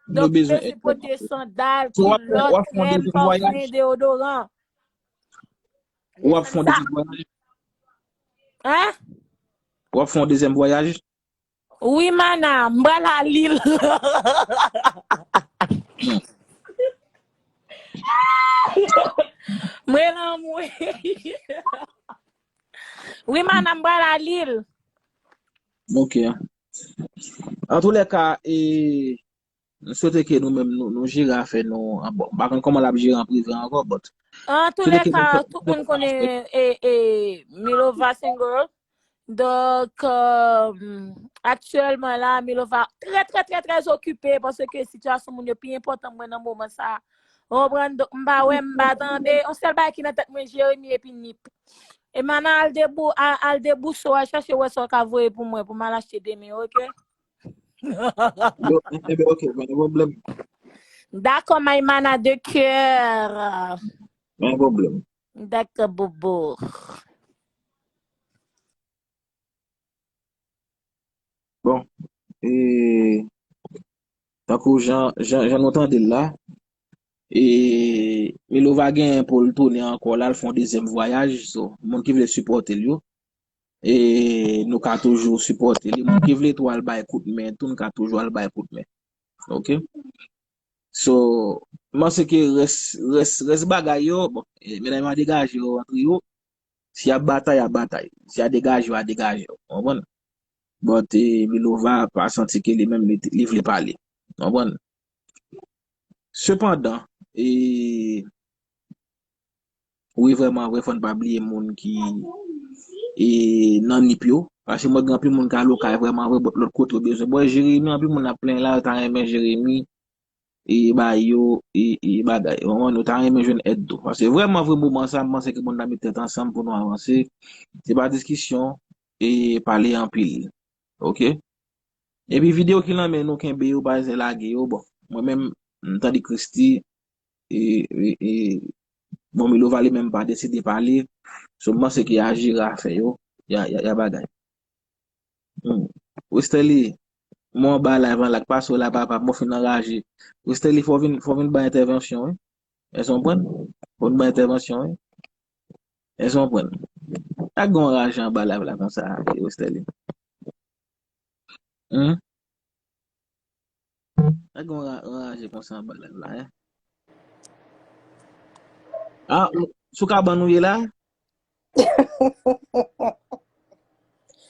donk m bezwen pote sandal, kilòt, krèm, pafen, deyodoran. Ou ap fè yon dezyèm vwayaj? Hein? Ou ap fè yon dezyèm vwayaj? Wi, Mana, m pral a Lil. Mwen lanmou. Wi, Mana, m pral a Lil. Ok. Antoulèka, e, m swete ke nou menm, nou, nou jere afè nou. An, bon, m pa konn kòman l ap jere an prive ankò, but. Antoulèka, tout moun konnen, e, e, Milova single. Donk, euh, aktyèlman la, Milova trè, trè, trè, trè okipe paske sitiyasyon moun yo pi enpòtan mwen nan moman sa. Ou konprann? Donk, m pa wè, m pa tande. Yon sèl bagay ki nan tèt mwen, Jeremi epi Nip. E Mana al debou-, a-, al debouse w, al chache wè sa w ka voye pou mwen, pou m al achte demen, ok? Bon, enben, ok, pa gen pwoblèm. Dakò, my Mana de cœur. Pa gen pwoblèm. Dakò, bobo. Bon, e, tankou jan, jan, jan nou tande l la, e, Milova genyen pou l tounen ankò la, l fè yon dezyèm vwayaj. So, moun ki vle sipòte l yo, e, nou ka toujou sipòte li. Moun ki vle tou al bay kout men, tou nou ka toujou al bay kout men. Ok? So, m panse ke rès, rès, rès bagay yo, bon, e, medam yo a degaje yo antre yo. Si y ap batay, y ap batay. Si y a degaje yo, a degaje yo. Ou konprann? But, e, Milova pa santi ke li menm li, li vle pale. Ou konprann? Sepandan, e, wi, vrèman vre, fò n pa bliye moun ki, e, nan Nip yo. Paske mwen gen anpil moun k al Okay vrèman vre, but lòt kote yo bezwen. Bon, Jeremi, anpil moun ap plenyen la, yo ta renmen Jeremi, e, ba yo, e, e, bagay. Ou konprann? Yo ta renmen jwenn èd tou. Paske vrèman vre, moman sa, m panse ke moun ta met tèt ansanm pou nou avanse. Se pa diskisyon, e pale anpil. Ok? Epi videyo ki nan men nou, kenbe yo, pa lage yo. Bon, mwen menm, m tande Christie, e, e, e, bon, Milova li menm pa deside pale. So, m panse ke y a jere afè yo, y a, y a, y a bagay. Hmm. Westerlie, mwen anba live an la k pase w la, papa, mwen fin anraje. Westerlie, fò w vin, fò w vin bay entèvansyon, wi. Èske w konprann? Fò w vin bay entèvansyon, wi. Èske w konprann? Ak gon raje anba live la konsa, Westerlie. Hmm? Ak gon ra-, raje konsa anba live la, hein? Ah, sou kabann ou ye la?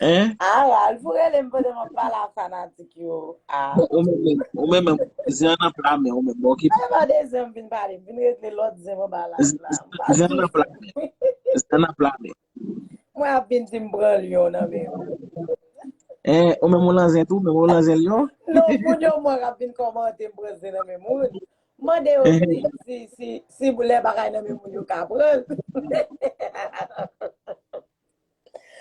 Hein? Ah, Ralph, ou rele m pandan m ap pale ak fanatik yo. Ah. Bon, ou menm, ou menm, menm, zen an nan pla men, ou menm, bon, okipe. Ay, pa de zen, m vin pale, m vin regle lòt zen anba la. Zen an nan pla men. Zen an nan pla men. Mwen ap vin di m pran lyon nan men ou. Eh, ou menm ou lan zen tou, menm ou lan zen lyon? Non, moun yo mwen k ap vin kòmante m pran zen nan men moun. Mande yo si, si, si, si lè bagay nan men moun yo ka pran l.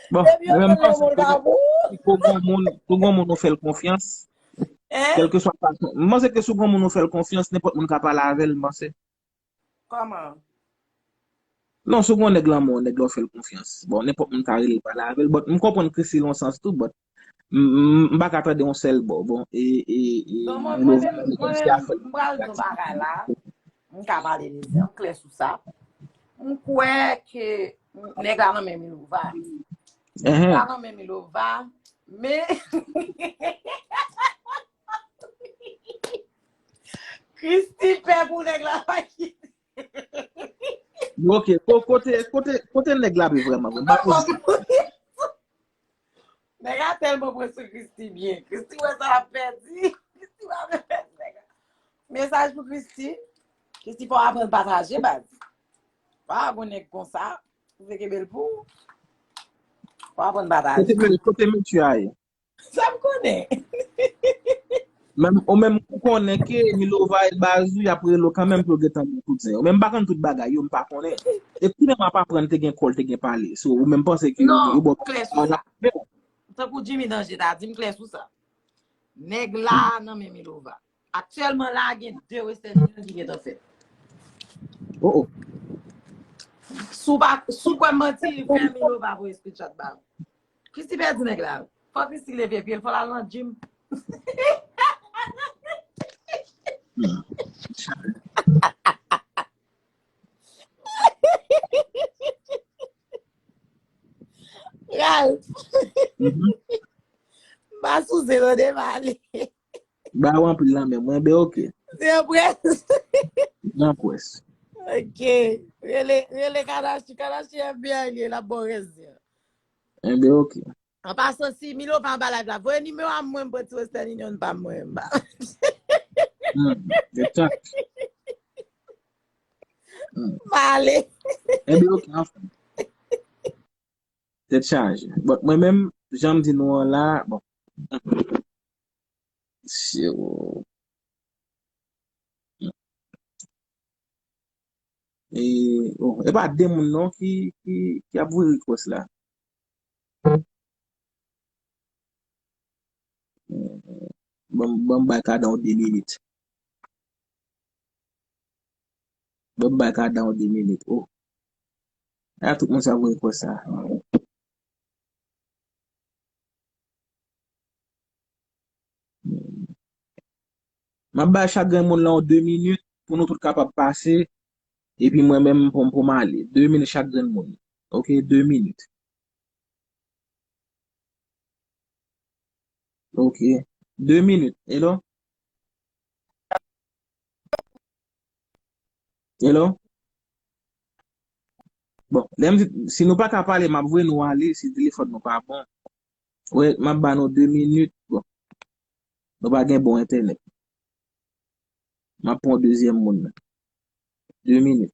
Bon, depi yo mwen menm pran nan panse moun ke pa pou. Si pou granmoun, pou granmoun ou fè l konfyans, hein? Kèlkeswa fason, mwen panse ke si granmoun ou fè l konfyans, nenpòt moun ka pale avè l, m panse. Kòman? Non, si w gen yon nèg lanmou, yon nèg la w fè l konfyans. Bon, nenpòt moun ka rele l pale avè l, but m konprann Christie lan yon sans tou, but m, m, m pa ka tande yon sèl bò. Bon, e, e, e, non, mwen, mwen menm, mwen menm, m pral di yon bagay la. M ka pale de zen, m klè sou sa. M kwè ke nèg la nan men Milova. Nèg la nan men Milova, men Christie pè pou nèg la pa kite. Ok, ko-, kote, kote, kote nèg la be vrèman, vrèman? Nèg la tèlman pran sou Christie byen. Christie wè sa l ap pèdi. Christie pa vle pèdi nèg la. Mesaj pou Christie. Christie fò w aprann pataje, baz. Pa gon nèg konsa. Ou vle kenbe l pou ou. Fò w aprann pataje. Kote men, kote men tu a ye? Sa m konnen. Menm, ou menm ou konnen ke Milova e baz ou, y ap rele w kanmenm pou yo gentan gen tout zen. Ou menm m pa konn tout bagay yo, m pa konnen. E kounye a m ap aprann te gen kòl, te gen pale. So, ou menm panse ke yo, yo ba w klè sou sa. Tankou Jimmy Danger ta di, m klè sou sa. Nèg la nan men Milova. Aktyèlman la, gen de Western Union ki gentan fèt. Oh, oh. Si w pa, si w kwè m manti, fè Milova voye screenshot ba m. Christie pèdi nèg la. Fò Christie leve pye l, fò l al nan gym. Hmm. Ralph. Mhm. M pa sou zen, tande, m ale. Ba w anpil nan men mwen, ben, ok. Se yon près. Yon près. Ok. Rele, rele Kadashi. Kadashi F B I li ye, l ap ba w rès zen an. Enben, ok. An pasan, si Milova anba live la, voye nimewo a mwen, m pran ti Western Union pa mwen, m ba. Hmm, exact. Hmm. M ale. Enben, ok, anfen. Tèt chaje. Bon, mwen menm, jan m di nou an la, bon. Sure. E, bon, e pa de moun non ki, ki, ki ap voye request la. Bon, bon, bay Kadan de minit. Bon, bay Kadan de minit. Oh. A tout moun sa voye request sa. M ap bay chak grenn moun lan de minit pou nou tout kapab pase. Epi mwen menm pou, pou m ale. De minit chak grenn moun. Ok, de minit. Ok. De minit. Hello? Hello? Bon, lè m di, si nou pa ka pale, m ap voye nou ale, si telefòn nou pa bon. Wè, m ap ba nou de minit. Bon. Nou pa gen bon entènèt. M ap pran dezyèm moun nan. De minit.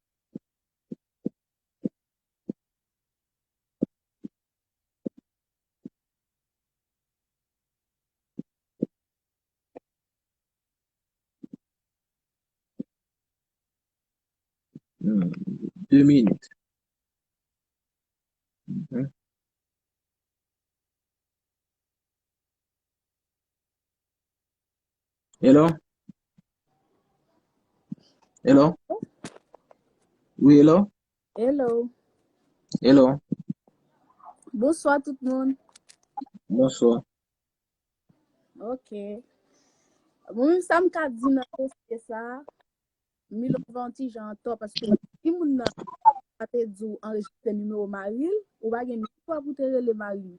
Hmm, de minit. Mhm. Hello? Hello? Wi, hello? Hello. Hello. Bonswa tout moun. Bonswa. Ok. Mwen menm sa m ka di nan dosye sa, Milova yon ti jan antò paske si moun nan pa te di w anrejistre nimewo mari l, ou pa gen ni dwa pou te rele mari l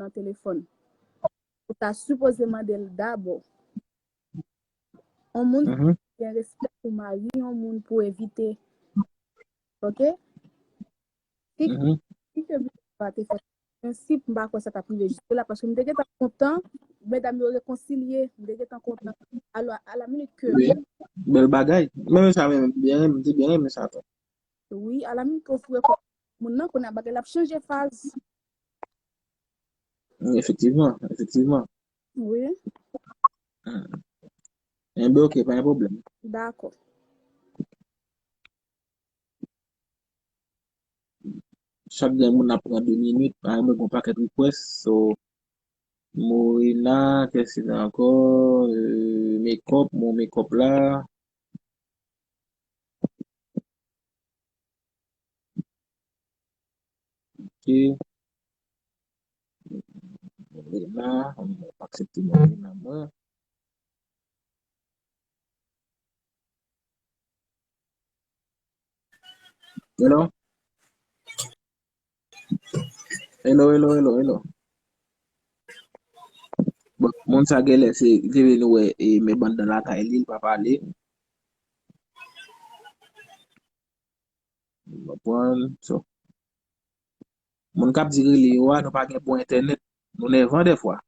nan telefòn. Ou ta sipoze mande l dabò. Yon moun ki gen respè pou mari yon moun pou evite. Ok? Si, si ke pa te fè prensip, m pa kwè sa t ap rive jis la, paske m te gentan kontan, medam yo rekonsilye, m te gentan kontan. Alò, a la minit ke Wi, bèl bagay. Men sa menm, byen renmen, m te byen renmen sa tou. Wi, a la minit ke w foure kò moun nan, kounye a bagay la ap chanje faz. Efektivman, efektivman. Wi. Hmm. Enben, oke, pa gen pwoblèm. Dakò. Chak gen moun ap pran de minit, pa gen mwen gon pakèt request, so Morina, kiyès ki la ankò? Euh, Makeup, mon Makeup la. Ok. Morina, m ap aksepte Morina mwen. Hello? Hello, hello, hello, hello. Bon, moun sa genlè se li te vle nou wè e men bann dan lakay li, li pa pale. Ou konprann? So, moun k ap di rele yo a, nou pa gen bon entènèt. Nou nèvan dèfwa.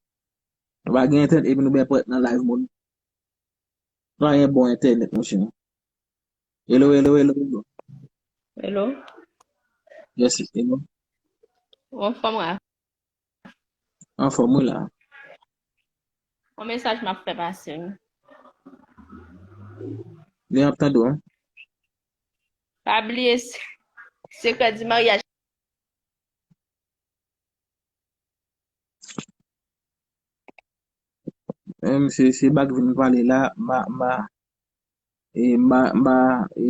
Nou pa gen entènèt epi nou byen parèt nan live moun. Nou pa gen bon entènèt, monchè. Hello, hello, hello, hello. Hello, Yes, hello. ou anfòm, Ralph? Anfòm, wi la. Yon mesaj m ap fè pase, wi. Li ap tande w, hein? Pa bliye se- sekrè di maryaj. Menm se se bak vin pale la, ma ma e ma ma e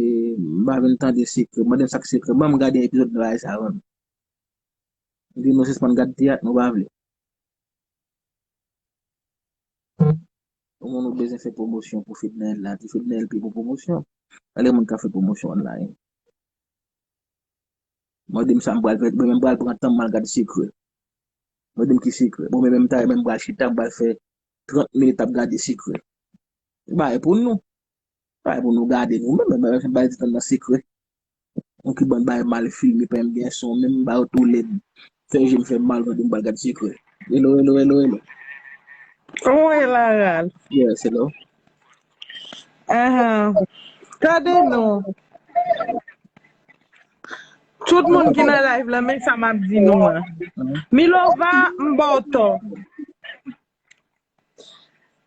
ma vin tande sekrè. Mande m sa k sekrè. Ban m gade epizòd bagay sa menm. Di nou sispann gad teyat, nou pa vle. Yon moun ou bezwen fè pwomosyon pou Fednaelle la, di Fednaelle pi bon pwomosyon. Gade moun k ap fè pwomosyon online. Mande m sa m pral fè, mwen menm m pral pran tan m al gad sekrè. Mande m ki sekrè. Bon, mwen menm ta, mwen m pral chita, m pral fè trant minit ap gade sekrè. Bagay pou nou. Bagay pou nou gade nou menm, menm bay ti tan nan sekrè. Yon ki bann bagay mal filme, pa menm gen son, menm ba yo tou lèd. Fè je m fè mal, mande m pral gad sekrè. Hello, hello, hello, hello. Ou e la, Ralph? Yes, hello. Ahan. Tande non. Tout moun ki nan live la, men sa m ap di nou an. Milova, m ba w tò.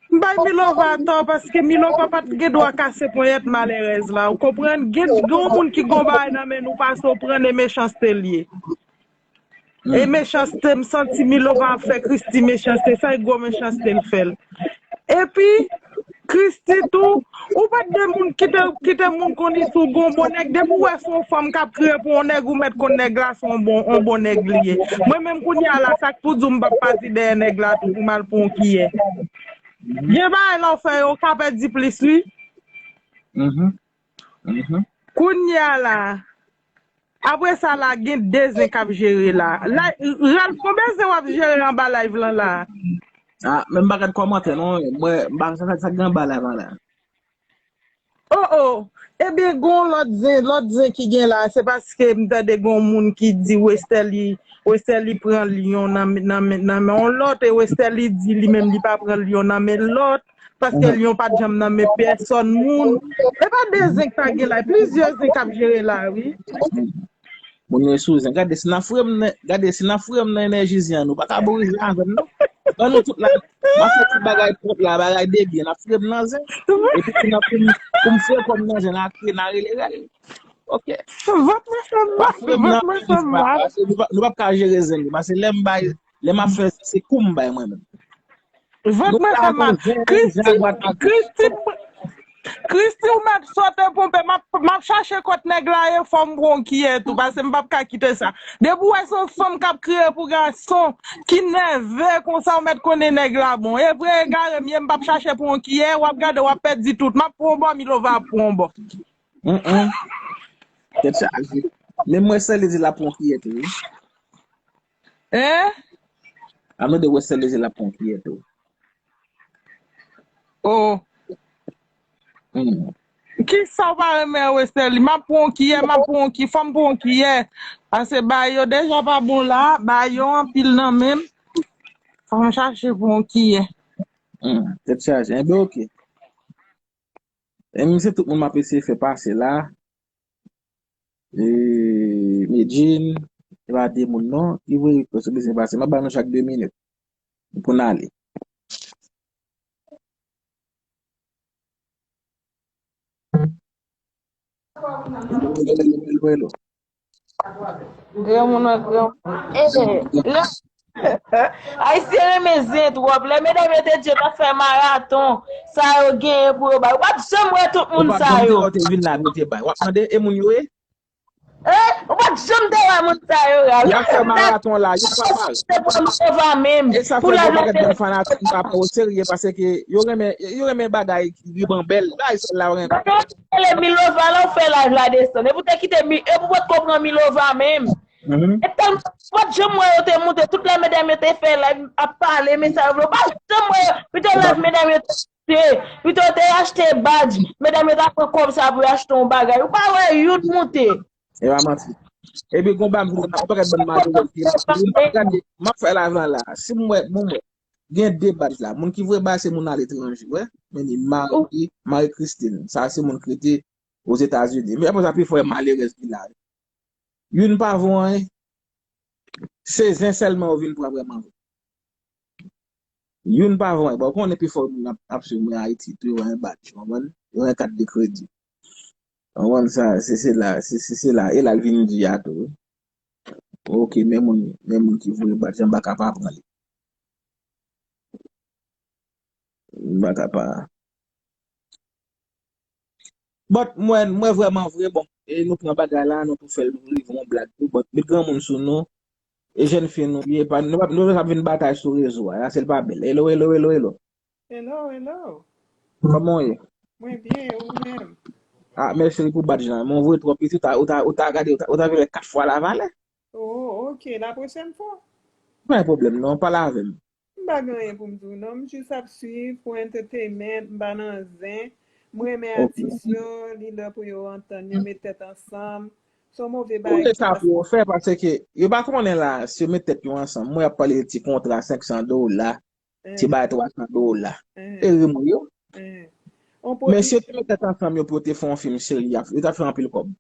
M bay Milova tò, paske Milova pa t gen dwa kase ponyèt malerèz la. Ou konprann? Gen, gen yon moun ki gon bagay nan men nou pase w pran e mechanste l ye. E mechanste, m santi Milova ap fè Christie mechanste, sa e gwo mechanste l fè l. Epi, Christie tou, ou pa t de moun kite, kite moun konnen si w gon bon nèg. Depi w wè se yon fanm k ap kriye pou yon nèg, ou mèt konn nèg la se yon bon, yon bon nèg li ye. Mwen menm kounye a la, sa k pou di w m p ap pati dèyè nèg la tou pou m al pran yon kiyè. Gen bagay la w fè yo, w ka pèdi plis wi. Kounye a la, apre sa la, gen de zen k ap jere la. La, Ralph, konbyen zen w ap jere anba live lan la? Ah, men m pa gad kòmantè non, mwen m pa sa sa gen anba live lan la. Oh oh. Ebyen, gon lòt zen, lòt zen ki gen la, se paske m tande gon moun ki di Westerlie, Westerlie pran lyon nan nan nan men yon lòt, e Westerlie di li menm li pa pran lyon nan men lòt, paske lyon pa t janm nan men pèsòn moun. E pa de zen k pa gen la, plizyè zen k ap jere la wi. Moun yo sou zen. Gade si n a frè m nan, gade si n a frè m nan enèji zen an, nou pa ka boure zen avè m non. Ban nou tout la, m ap fè tout bagay pwòp la, bagay debyen, n ap frè m nan zen. Epi pou n ap pou m pou m frè kò m nan zen, n a kriye, n a rele rèl. Ok. Vant mwen fè mal, vant mwen fè mal. Nou p ap ka jere zen li, paske lè m bay, lè m ap fè, se kou m bay mwen menm. Vant mwen fè mal. Christie, Christie, Christie, ou mèt sote ponpe, m ap, m ap chache kot nèg la ye, fò m pran yon kiyè tou, paske m p ap ka kite sa. Depi w wè se yon fanm k ap kriye pou gason, ki nève konsa, ou mèt konnen nèg la bon. E vre egare m ye, m p ap chache pran yon kiyè, w ap gade, w ap pèdi tout. M ap pran yon bò, Milova ap pran yon bò. Tèt chaje. Menm mwen sèl li di l ap pran yon kiyè tou wi. Hein? Ann de wè sèl li di l ap pran yon kiyè tou. Oh. Hmm. Kisa w pa renmen Westerlie? M ap pran yon kiyè, m ap pran yon kiyè, fò m pran yon kiyè. Paske bagay yo deja pa bon la, bagay yo anpil nan men m. Fò m chache pran yon kiyè. Hmm, tèt chaje. Enben, oke. E m se tout moun m ap eseye fè pase la. E, Medjine, e pa de moun non. Ki voye rekwès ou bezwen pase. M ap ba nou chak de minit. Pou n ale. Hello, hello, hello. Granmoun wè granmoun. Eh, lè Ayisyen renmen zen twòp. Lè medam yo te di yo t ap fè maraton, sa yo genyen pou yo bay. Ou pa t janm wè tout moun sa yo. Ou te vin la, nou te bay. W ap mande, e moun yo ye? Eh, ou pa t janm te wè moun sa yo, Ralph. Y ap fè maraton la, yo pa mal. Se pou Milova menm. E sa fè gen yon pakèt bann fanatik ki pa pran yo serye, paske yo renmen, yo renmen bagay ki ribanbèl. Bagay sèl la yo renmen. Yo rele Milova la, ou fè live la desann. E pou te kite Mi-, e pou potko pran Milova menm. E tèlman, ou pa t janm wè yo te monte, tout lè medam yo te fè live, ap pale, men sa yo vle. Ou pa t janm wè yo, pito live medam yo te monte, pito yo te achte badj, medam yo ta pran kòb sa pou yo achte yon bagay. Ou pa wè youn monte. E pa manti. Epi gon bagay m vle, yon pakèt bann malerèz ki, m ap gade, m ap fè live la la. Si m wè, bon, m wè. Gen de badj la. Moun ki voye bagay se moun aletranje, wè. Men ni Marie, Marie Christine. Sa se moun ki rete Ozetazini. Men apre sa, pi fò e malerèz ki la. Youn pa vo anyen. Se zen sèlman yo vin pran vrèman vre. Youn pa vo anyen. Bon, konnen pi fò moun ap, ap swiv mwen Ayiti tou, yo gen badj, w konprann? Yo gen kat de kredi. W konprann sa, se, se la, se, se, se la. E la l vin di a tou, wi. Oke, men moun, men moun ki voye badj la, m pa ka pa pran li. M pa ka pa. But, mwen, mwen vrèman vre, bon, e nou pran bagay la, nou tou fè l rive yon blag tou, but, met granmoun sou nou, e jèn fi nou ye, pa, nou pa, nou pa vin batay sou rezo a, la se l pa bèl. Hello, hello, hello, hello. Hello, hello. Kòman w ye? Mwen byen, e ou menm? Ah, mèsi pou badj la. Men w voye twò piti, ou ta, ou ta, ou ta gade, ou ta, ou ta vin wè kat fwa lavalè. Oh, ok, la pwochèn fwa. Pa gen pwoblèm non, pale avè m. M pa gen anyen pou m di w non, m jis ap swiv pou entertainment, m pa nan zen. M renmen atis yo, li lè pou yo antann yo, met tèt ansanm. Se yon move bagay. Ou se sa pou yo fè, paske yo pa konnen la, si yo met tèt yo ansanm, mwen ap pale de ti kontra senk san dola, ti bagay twa san dola. Eri mwen yo. Men si yo te met tèt ansanm yo pou yo te fè yon fim serye, yo t ap fè anpil kòb.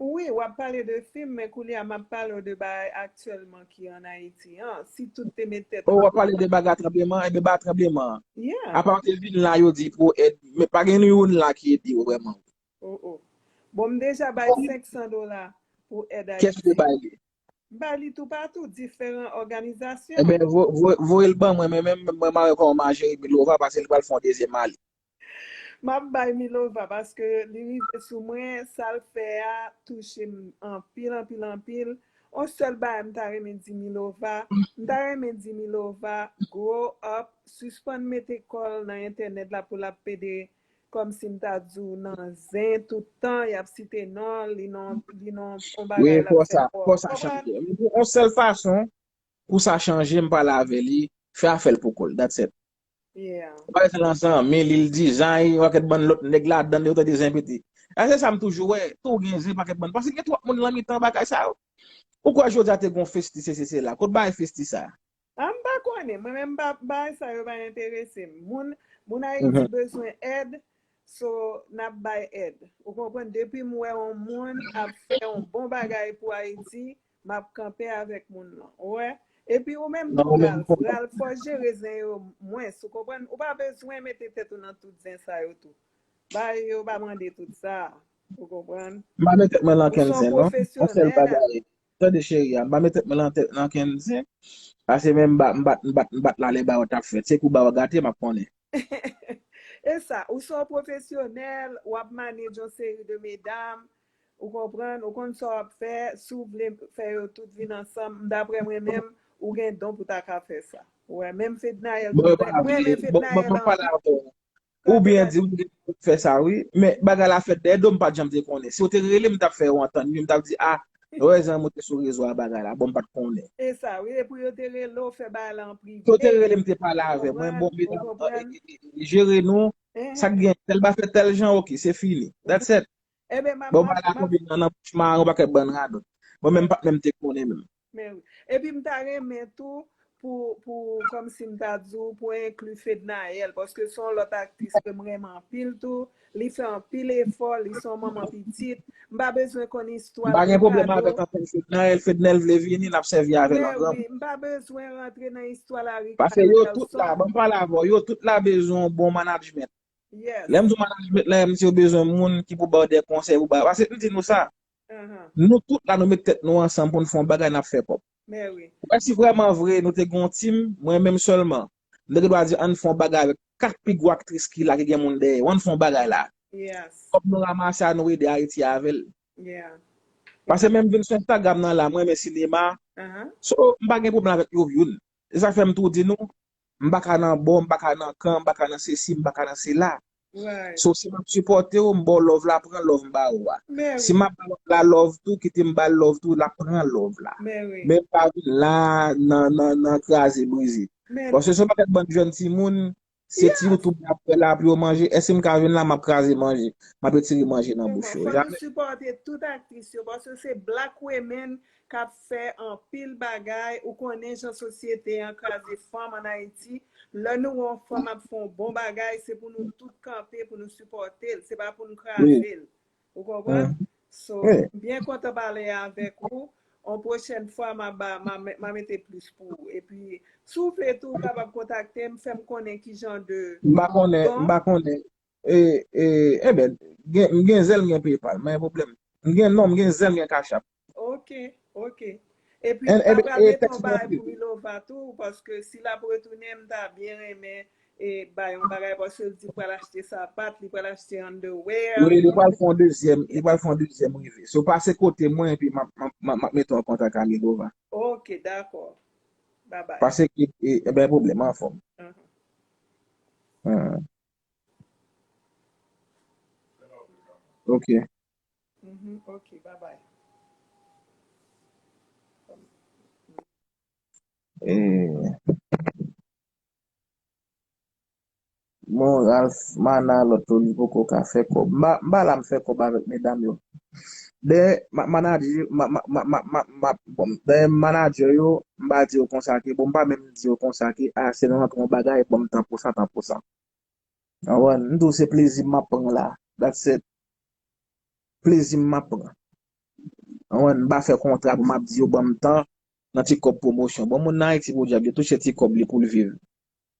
Wi, w ap pale de fim, men koulye a m ap pale w de bagay aktyèlman ki ann Ayiti an. Si tout te met tèt ansanm. Oh, w ap pale de bagay tranbleman, enben bagay tranbleman an. Yeah. Apa w te vin la, yo di pou èd, men pa gen youn la ki ede w vrèman. Oh, oh. Bon, m deja bay senk san dola pou èd Ayiti. Kiyès ou te bay li? M bay li toupatou, diferan òganizasyon. Enben, vo-, vo-, voye l ban mwen, men menm mwen mare kò m a Jerry Milova, paske li pral fè yon dezyèm ale. M ap bay Milova paske li rive sou mwen, sa l fè a touche m anpil, anpil, anpil. On sèl bagay m ta renmen di Milova, m ta renmen di Milova, grow up, sispann mete kò l nan entènèt la pou l ap pede kòmsi m ta di w nan zen tout tan, y ap site non l, li non, li non, on bagay l ap fè kò. Wi, fò sa, fò sa chanje. On sèl fason, pou sa chanje, m pale avè li, fè afè l pou kò l, that's it. Yeah. Ou pa rete nan zanmi li, l dizay, yon pakèt bann lòt nèg ladan, yo tande zen pete. A se sa m toujou wè, tou gen zen pakèt bann, paske gen twòp moun nan mitan bagay sa yo. Ou kwè jodi a te gon festi se, se, se la, kot bagay festi sa? A, m pa konnen, mwen menm m pa, bagay sa yo pa enterese m. Moun, moun Ayiti bezwen èd, so n ap bay èd. Ou konprann, depi m wè yon moun ap fè yon bon bagay pou Ayiti, m ap kanpe avèk moun lan. Ou wè? Epi ou menm tou, Ralph, Ralph, fò jere zen yo mwens, ou konprann? Ou pa bezwen mete tèt ou nan tout zen sa yo tou. Bagay yo pa mande tout sa, ou konprann? M pa met tèt mwen nan kenn zen non. On sèl bagay. Tande cheri a, m pa met tèt mwen nan tèt, nan kenn zen. Pase menm m bat, m bat, m bat, m bat la lè bagay yo t ap fèt. Se kou bagay yo gate, m ap konnen. E sa, ou se yon pwofesyonèl, w ap manage yon seri de medam, ou konprann, ou konn sa w ap fè, si w vle fè yo tout vin ansanm, daprè mwen menm, ou gen don pou ta ka fè sa. Ou wè, menm Fednaelle, mwen renmen Fednaelle anpil. Ou byen di, ou byen fè sa, wi. Men bagay la fèt dèyè do m, m pa t janm te konnen. Si w te rele m, m t ap fè yo antann, wi, m t ap di, a, erezman mwen te sou rezo a bagay la, bon, m pa t konnen. E sa, wi, epi yo te rele w, fè bagay la an prive. Si w te rele m, te pale avè mwen, bon, medam, e, e, e, jere nou, Sa k gen, tèl bagay fè tèl jan, ok, se fini. That's it. Bon, m pa la konbyen nan nan bouch maron, pa kèk bann radòt. Bon, menm pa menm te konnen menm. Men wi. Epi m ta renmen tou pou, pou kòmsi m ta di w, pou enkli Fednaelle, paske se yon lòt aktris ke m renmen anpil tou. Li fè anpil efò, li se yon manman pitit. M pa bezwen konn istwa l. M pa gen pwoblèm avèk anpil Fednaelle. Fednaelle vle vini, n ap sèvi avè l an granmoun. M pa bezwen rantre nan istwa l a Ricardo Nelson. Paske yo tout la, ban m pale avè w, yo tout la bezwen yon bon management. Lè m di w management la, m di yo bezwen moun ki pou ba w de konsèy, pou ba, paske m di nou sa, nou tout la, nou met tèt nou ansanm pou n fè yon bagay, n ap fè kòb. Ou wè, si vrèman vre nou te gen yon team, mwen menm sèlman, m te gen dwa di ann fè yon bagay avèk kat pi gwo aktris ki la, ki gen moun dèyè yo, ann fè yon bagay la. Kòb nou ranmase a, nou ede Ayiti avè l. Paske menm vin sou Instagram nan la, mwen renmen sinema. So, m pa gen pwoblèm avèk yo youn. E sa fè m tou di nou, m pa ka nan bò, m pa ka nan kan, m pa ka nan sesi, m pa ka nan sela. So, si m ap sipòte w, m ba w love la, pran love m ba ou a. Si m ap ba lòt la love tou, kite m ba l love tou, l ap pran love la. Men m pa vin la nan, nan, nan kraze brize. Paske se yon pakèt bann jèn timoun, se ti YouTube y ap fè la pou yo manje. Èske m ka vin la, m ap kraze manje, m ap retire manje nan bouch yo? Fò nou sipòte tout aktris yo, paske se black women k ap fè anpil bagay. Ou konnen jan sosyete an kraze fanm ann Ayiti. Lè nou wè yon fanm ap fè yon bon bagay, se pou nou tout kanpe, pou nou sipòte l. Se pa pou nou kraze l. Ou konprann? So, m byen kontan pale avèk ou. Yon pwochèn fwa, m a ba, m a, m a mete plis pou ou. Epi, si w vle tou, ou kapab kontakte m, fè m konnen ki jan de. M pa konnen, m pa konnen. E, e, enben, gen, m gen zèl, m gen PayPal, men pwoblèm. M gen non, m gen zèl, m gen Cash App. Ok, ok. Epi, m ta pral mete yon bagay pou Milova tou, paske si l ap retounen, m ta byen renmen e bay yon bagay, paske l di pral achte sapat, li pral achte underwear. Wi, li pral fè yon dezyèm, li pral fè yon dezyèm rive. So, pase kote mwen, epi m ap, m ap, m ap, m ap mete w an kontak ak Milova. Ok, dakò. Babay. Pase ki, e, e ben, pwoblèm, anfòm. Ok. Ok, babay. E, bon, Ralph, Mana, lòt yo, li poko ka fè kòb. M pa, m pa la m fè kòb avèk medam yo. Dayè, ma, manager, ma, ma, ma, ma, ma, ma, bon, dayè, manager yo, m pa di yo konsa ke, bon, m pa menm di yo konsa ke, a, se nan rantre yon bagay, bon, m tan pou sa, tan pou sa. Ou konprann? M di w se plezi m ap pran la. That's it. Plezi m ap pran. Ou konprann? M pa fè kontra pou m ap di yo ban m tan nan ti kòb pwomosyon. Bon, moun nan Ayiti, podyab, li touche ti kòb li pou l viv.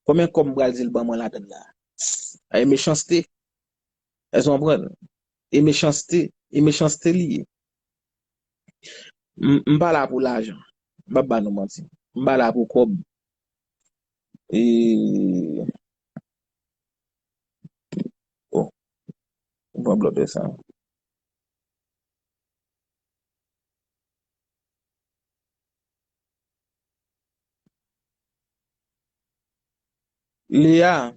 Konbyen kòb m pral di l ban mwen ladann la? A, e mechanste. Èske w konprann? E mechanste. E mechanste li ye. M, m pa la pou lajan. M p ap ba nou manti. M pa la pou kòb. E, oh, m pran blòdè sa. Lea,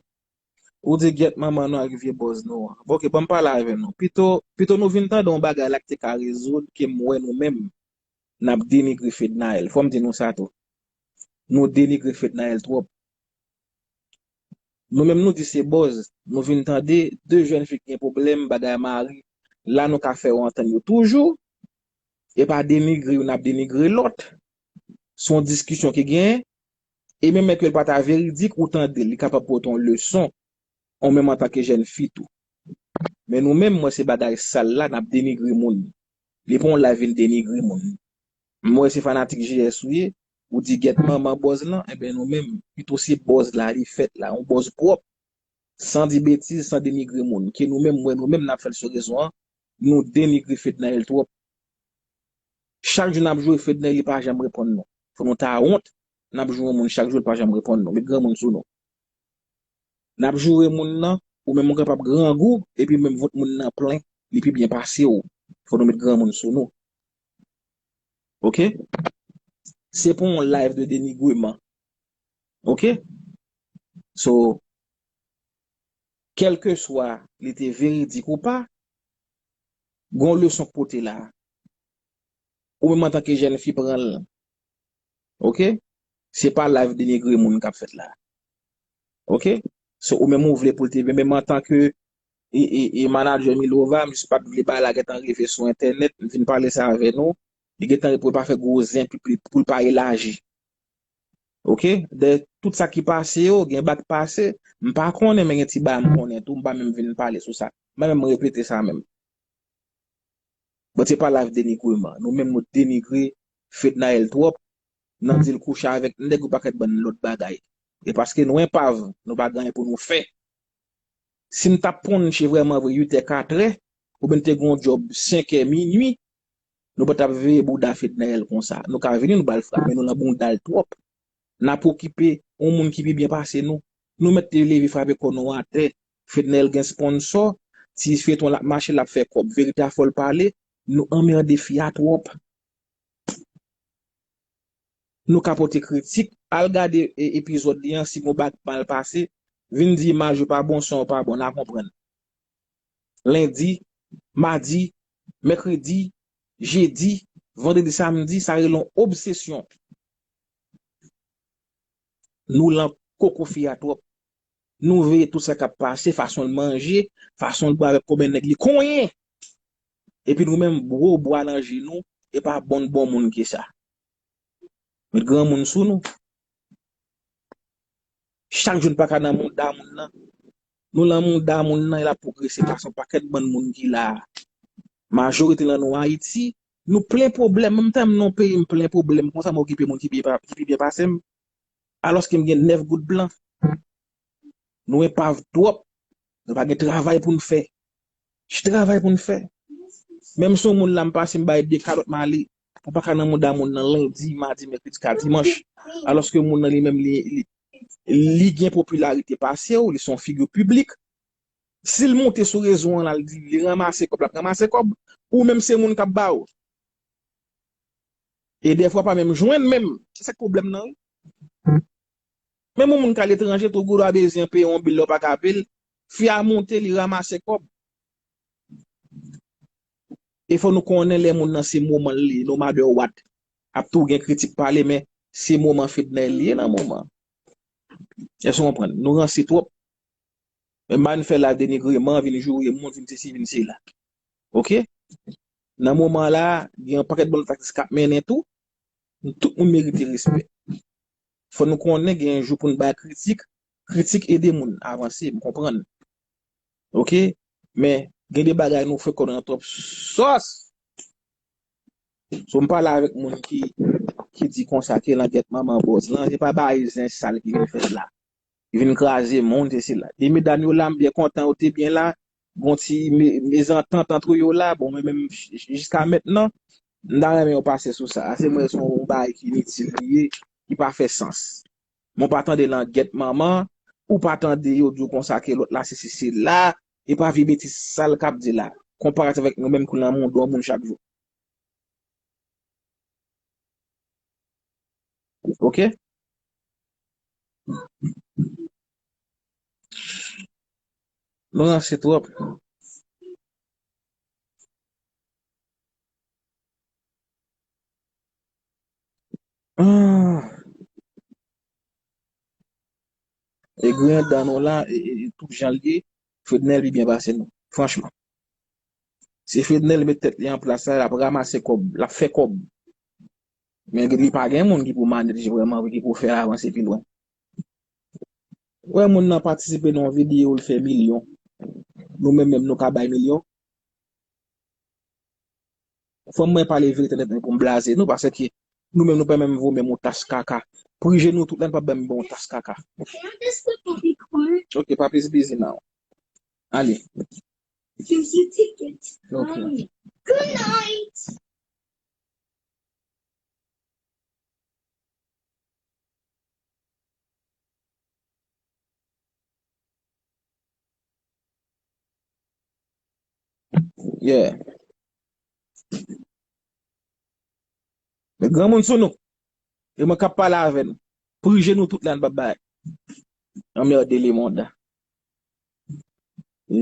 ou di gyèt manman nou ak vye bòz nou an. Bon, ok, ban m pale avè nou. Pito, pito nou vin tande yon bagay la ki te ka rezoud ke m wè nou menm n ap denigre Fednaelle. Fò m di nou sa tou. Nou denigre Fednaelle twòp. Nou menm nou di se bòz. Nou vin tande de jèn fi ki gen pwoblèm, bagay mari. La nou ka fè yo antann yo toujou. E pa denigre youn ap denigre lòt. Se yon diskisyon ki genyen. E menm lè ke l pa ta veridik, ou tande l, li kapab pote yon leson. Ou menm antanke jèn fi tou. Men nou menm, mwen se bagay sal la, n ap denigre moun. Li pa yon live vin denigre moun. M wè se fanatik G S ou ye, ou di gyèt manman bòz lan, enben nou menm, pito se bòz la, li fèt la, yon bòz pwòp, san di betiz, san denigre moun. Ke nou menm, m wè nou menm n ap fè l sou rezo an, nou denigre Fednaelle twòp. Chak jou n ap joure Fednaelle, li pa janm reponn nou. Fò nou ta wont, n ap joure yon moun chak jou, li pa janm reponn nou. Met granmoun sou nou. N ap joure moun nan, ou menm ou kapab grangou, epi menm vant moun nan plen, li pi byen pase w. Fò nou met granmoun sou nou. Ok? Se pa yon live de denigreman. Ok? So, kèlkeswa li te veridik ou pa, gon leson k pote la. Ou menm antanke jèn fi pran l. Ok? Se pa live denigre moun k ap fèt la. Ok? So, ou menm ou vle pou l te vin, menm antanke e, e, e manadjè Milova, misye pa t vle bagay la gentan rive sou entènèt, m vin pale sa avè nou. Li gentan pou l pa fè gwo zen pou, pou l pa elaji. Oke? De tout sa ki pase yo, gen bagay ki pase, m pa konnen, men gen ti bagay m konnen tou, m pa menm vin pale sou sa. M pa menm repete sa menm. Bon, se pa live denigreman. Nou menm nou denigre Fednaelle twòp, nan di l kouche avèk nèg ou pakèt bann lòt bagay. E paske nou enpav, nou pa gen anyen pou nou fè. Si n t ap ponche vrèman vre uit è, kat è, oubyen n te gen yon djòb senk è, minui, nou pa t ap veye bouda Fednaelle konsa. Nou ka vini, nou ba l frap, men nou nan bounda l twòp. N ap okipe yon moun ki pi byen pase nou. Nou mèt te leve frape kò nou atè. Fednaelle gen sponsò, ti feyton l ap mache, l ap fè kòb. Verite a fò l pale, nou anmède fi a twòp. Nou ka pote kritik, al gade e, epizòd li an, si gon bagay mal pase, vin di imaj yo pa bon, son yo pa bon, n a konprann. Lendi, madi, mèkredi, jedi, vandredi, samdi, sa rele yon obsesyon. Nou lan koko fi a twòp. Nou veye tout sa k ap pase, fason l manje, fason l bwè avèk konbyen nèg li konyen. Epi nou menm gwo bwa nan je nou, e pa bon bon moun ke sa. Met granmoun sou nou. Chak jou n pa ka nan mouda moun nan. Nou lan mouda moun nan, e l ap pwogrese pase yon pakèt bann moun ki la a. Majorite nan nou Ayiti, nou plen pwoblèm. Menm tan m nan yon peyi m plen pwoblèm, konsa m okipe moun ki pi, ki pi byen pase m. Alòske m gen nèf goud blan. Nou enpav twòp. Nou pa gen travay pou n fè. Ki travay pou n fè? Menm si yon moun la m pase m bay de kalòt m ale, ou pa ka nan mouda moun nan lendi, madi, mèkredi, ka dimanch. Alòske moun nan li menm li, li, li gen popilarite pase w, li se yon figi piblik. Si l monte sou rezo an la, l di li ranmase kòb, l ap ranmase kòb, ou menm se moun k ap ba w. E dèfwa pa menm jwenn menm. Se sa k pwoblèm nan, wi. Menm yon moun k aletranje, tou goudwa bezwen peye yon bil lè w pa ka peye l. Fi a monte, li ranmase kòb. E fò nou konnen lè moun nan se moman l li ye, no matter what. Ap tou gen kritik pale, men se moman Fednaelle li ye nan moman. Èske w konprann? Nou ranse twòp. Men pa vin fè live denigreman, vin joure moun, vin sesi, vin sela. Oke? Nan moman la, gen yon pakèt bon taktis k ap mennen tou. Tout moun merite respè. Fò nou konnen gen yon jou pou n bay kritik. Kritik ede moun avanse, m konprann. Oke? Men, gen de bagay nou fè kò nou nan twòp sòs. So, m pale avèk moun ki, ki di konsa ke langèt manman bòz lan, se pa bagay zen sal ki vin fèt la. Li vin kraze moun, se sila. De medam yo la, m byen kontan yo te byen la. Gon ti me- mezantant antre yo la. Bon, mwen menm, j- j- jiska mentnan, m ta renmen yo pase sou sa. Ase mwen se yon bagay ki initil li ye, ki pa fè sans. Mwen pa tande langèt manman, ou pa tande yo di w konsa ke lòt la se sesi la, e pa vye betiz sal k ap di la. Konparatif avèk nou menm ki nan mouda yon moun chak jou. Oke? Nou ranse twòp. Ah. E griyen dan nou la, e, e, e tout jan l ye, Fednaelle pi byen pase nou. Franchman. Si Fednaelle met tèt li an plas la, l ap ranmase kòb, l ap fè kòb. Men li pa gen moun ki pou manage vrèman, ki pou fè l avanse pi lwen. Ou wè moun nan patisipe nan yon videyo, l fè milyon. Nou menm menm nou ka bay milyon. Fò mwen pale verite nèt men pou m blaze nou, paske nou menm nou pa menm vo menm yon tas kaka. Pri je nou tout la, n p ap ban m bon tas kaka. Ok, pa plis bizi nan. Ale. Ok. Yeah. Met granmoun sou nou. E mwen k ap pale avè nou. Pri je nou tout la, n p ap bay. Anmède lemonn. E,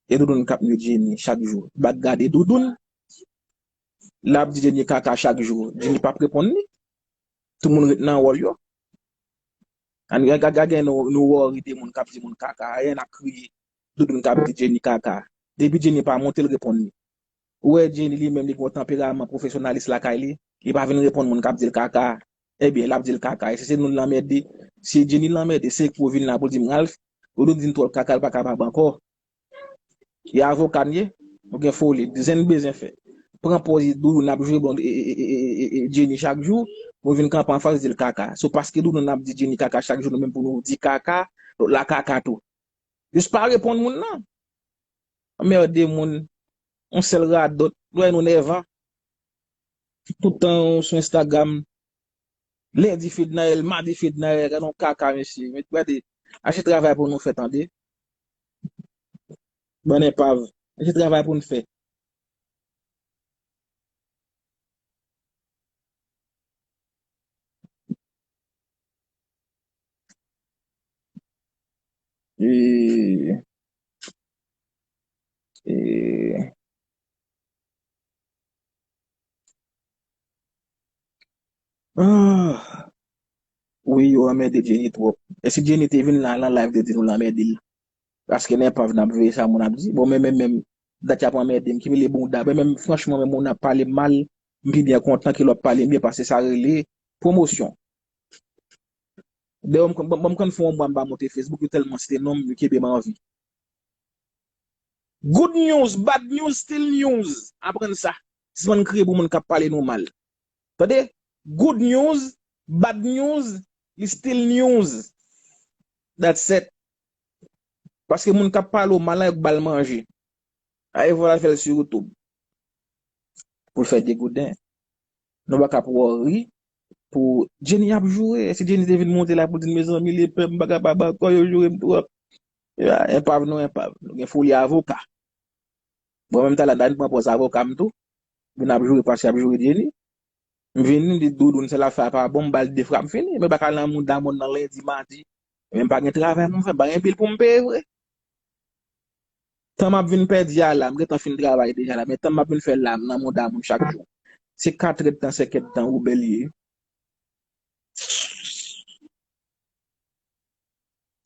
e Doudoun k ap nwi Jenny chak jou. Bat gade Doudoun. L ap di Jenny kaka chak jou. Jenny p ap reponn li. Tout moun ret nan wòl yo. Ann gad, gad, gad, gen nou, nou worry de moun k ap di moun kaka, ayen n ap kriye. Doudoun k ap di Jenny kaka. Depi Jenny pa monte, l reponn li. Ou wè Jenny li menm, li gen yon tanperaman pwofesyonalis lakay li. Li pa vin reponn moun k ap di l kaka. Ebyen, l ap di l kaka. E si se nou l anmède, si Jenny l anmède, se pou vin la pou l di m, Ralph, ou di m twòp kaka, l pa kapab ankò. E avoka n ye, ou gen foli, zen bezwen fè. Pran pòz Doudou n ap jwe bon, e, e, e, e, e, e, Jenny chak jou, ou vin kanpe anfas di l kaka. So paske Doudou n ap di Jenny kaka chak jou, nou menm pou nou di kaka, lòt la kaka tou. Jis pa reponn moun nan. Anmède moun, yon sèl radòt, nou wè nou nèvan. Tout tan sou Instagram, lendi Fednaelle, madi Fednaelle, gade yon kaka, mesye. Met gade, achte travay pou nou fè tande. Bann enpav, achte travay pou nou fè. E, e, Ah! Wi, yo anmède Jenny twòp. E si Jenny te vin la, lan live te di nou l anmède l. Paske nan enpav n ap veye sa moun ap di. Bon, men menm, menm, dat y ap anmède m, ki rele bonda. Men menm, franchman, menm moun ap pale m mal, m pi byen kontan ke l ap pale m byen paske sa rele pwomosyon. Dayè, m, m, m konn fè yon mwa m pa monte Facebook, yo tèlman site non m, yo kenbe m anvi. Good news, bad news, still news. Aprann sa. Sispann kriye pou moun k ap pale nou mal. Tande? Good news, bad news, li still news. That's it. Paske moun k ap pale w mal la, yo k ba l manje. Ay, vwala l fè l sou YouTube. Pou l fè degouden. Nou pa ka pou worry pou Jenny ap joure. Si Jenny te vin monte la pou l di, mezanmi, lepè, m pa kapab ankò, yo joure m twòp. Ya, enpav nou enpav. Nou gen foli avoka. Bon, menm talè a, n pran pòz avoka m tou. Moun ap joure paske ap joure Jenny. M vini, li di Doudou, sèl afè a pa bon, m ba l de frap, m fini. Men pa ka nan mouda moun nan lendi, madi. Men m pa gen travay pou m fè, m pa gen bil pou m peye vre. Tan m ap vin pèdi a la, m gentan fin travay deja la, men tan m ap vin fè la, m nan mouda moun chak jou. Se katrèdtan, senkèdtan, ou bèl ye.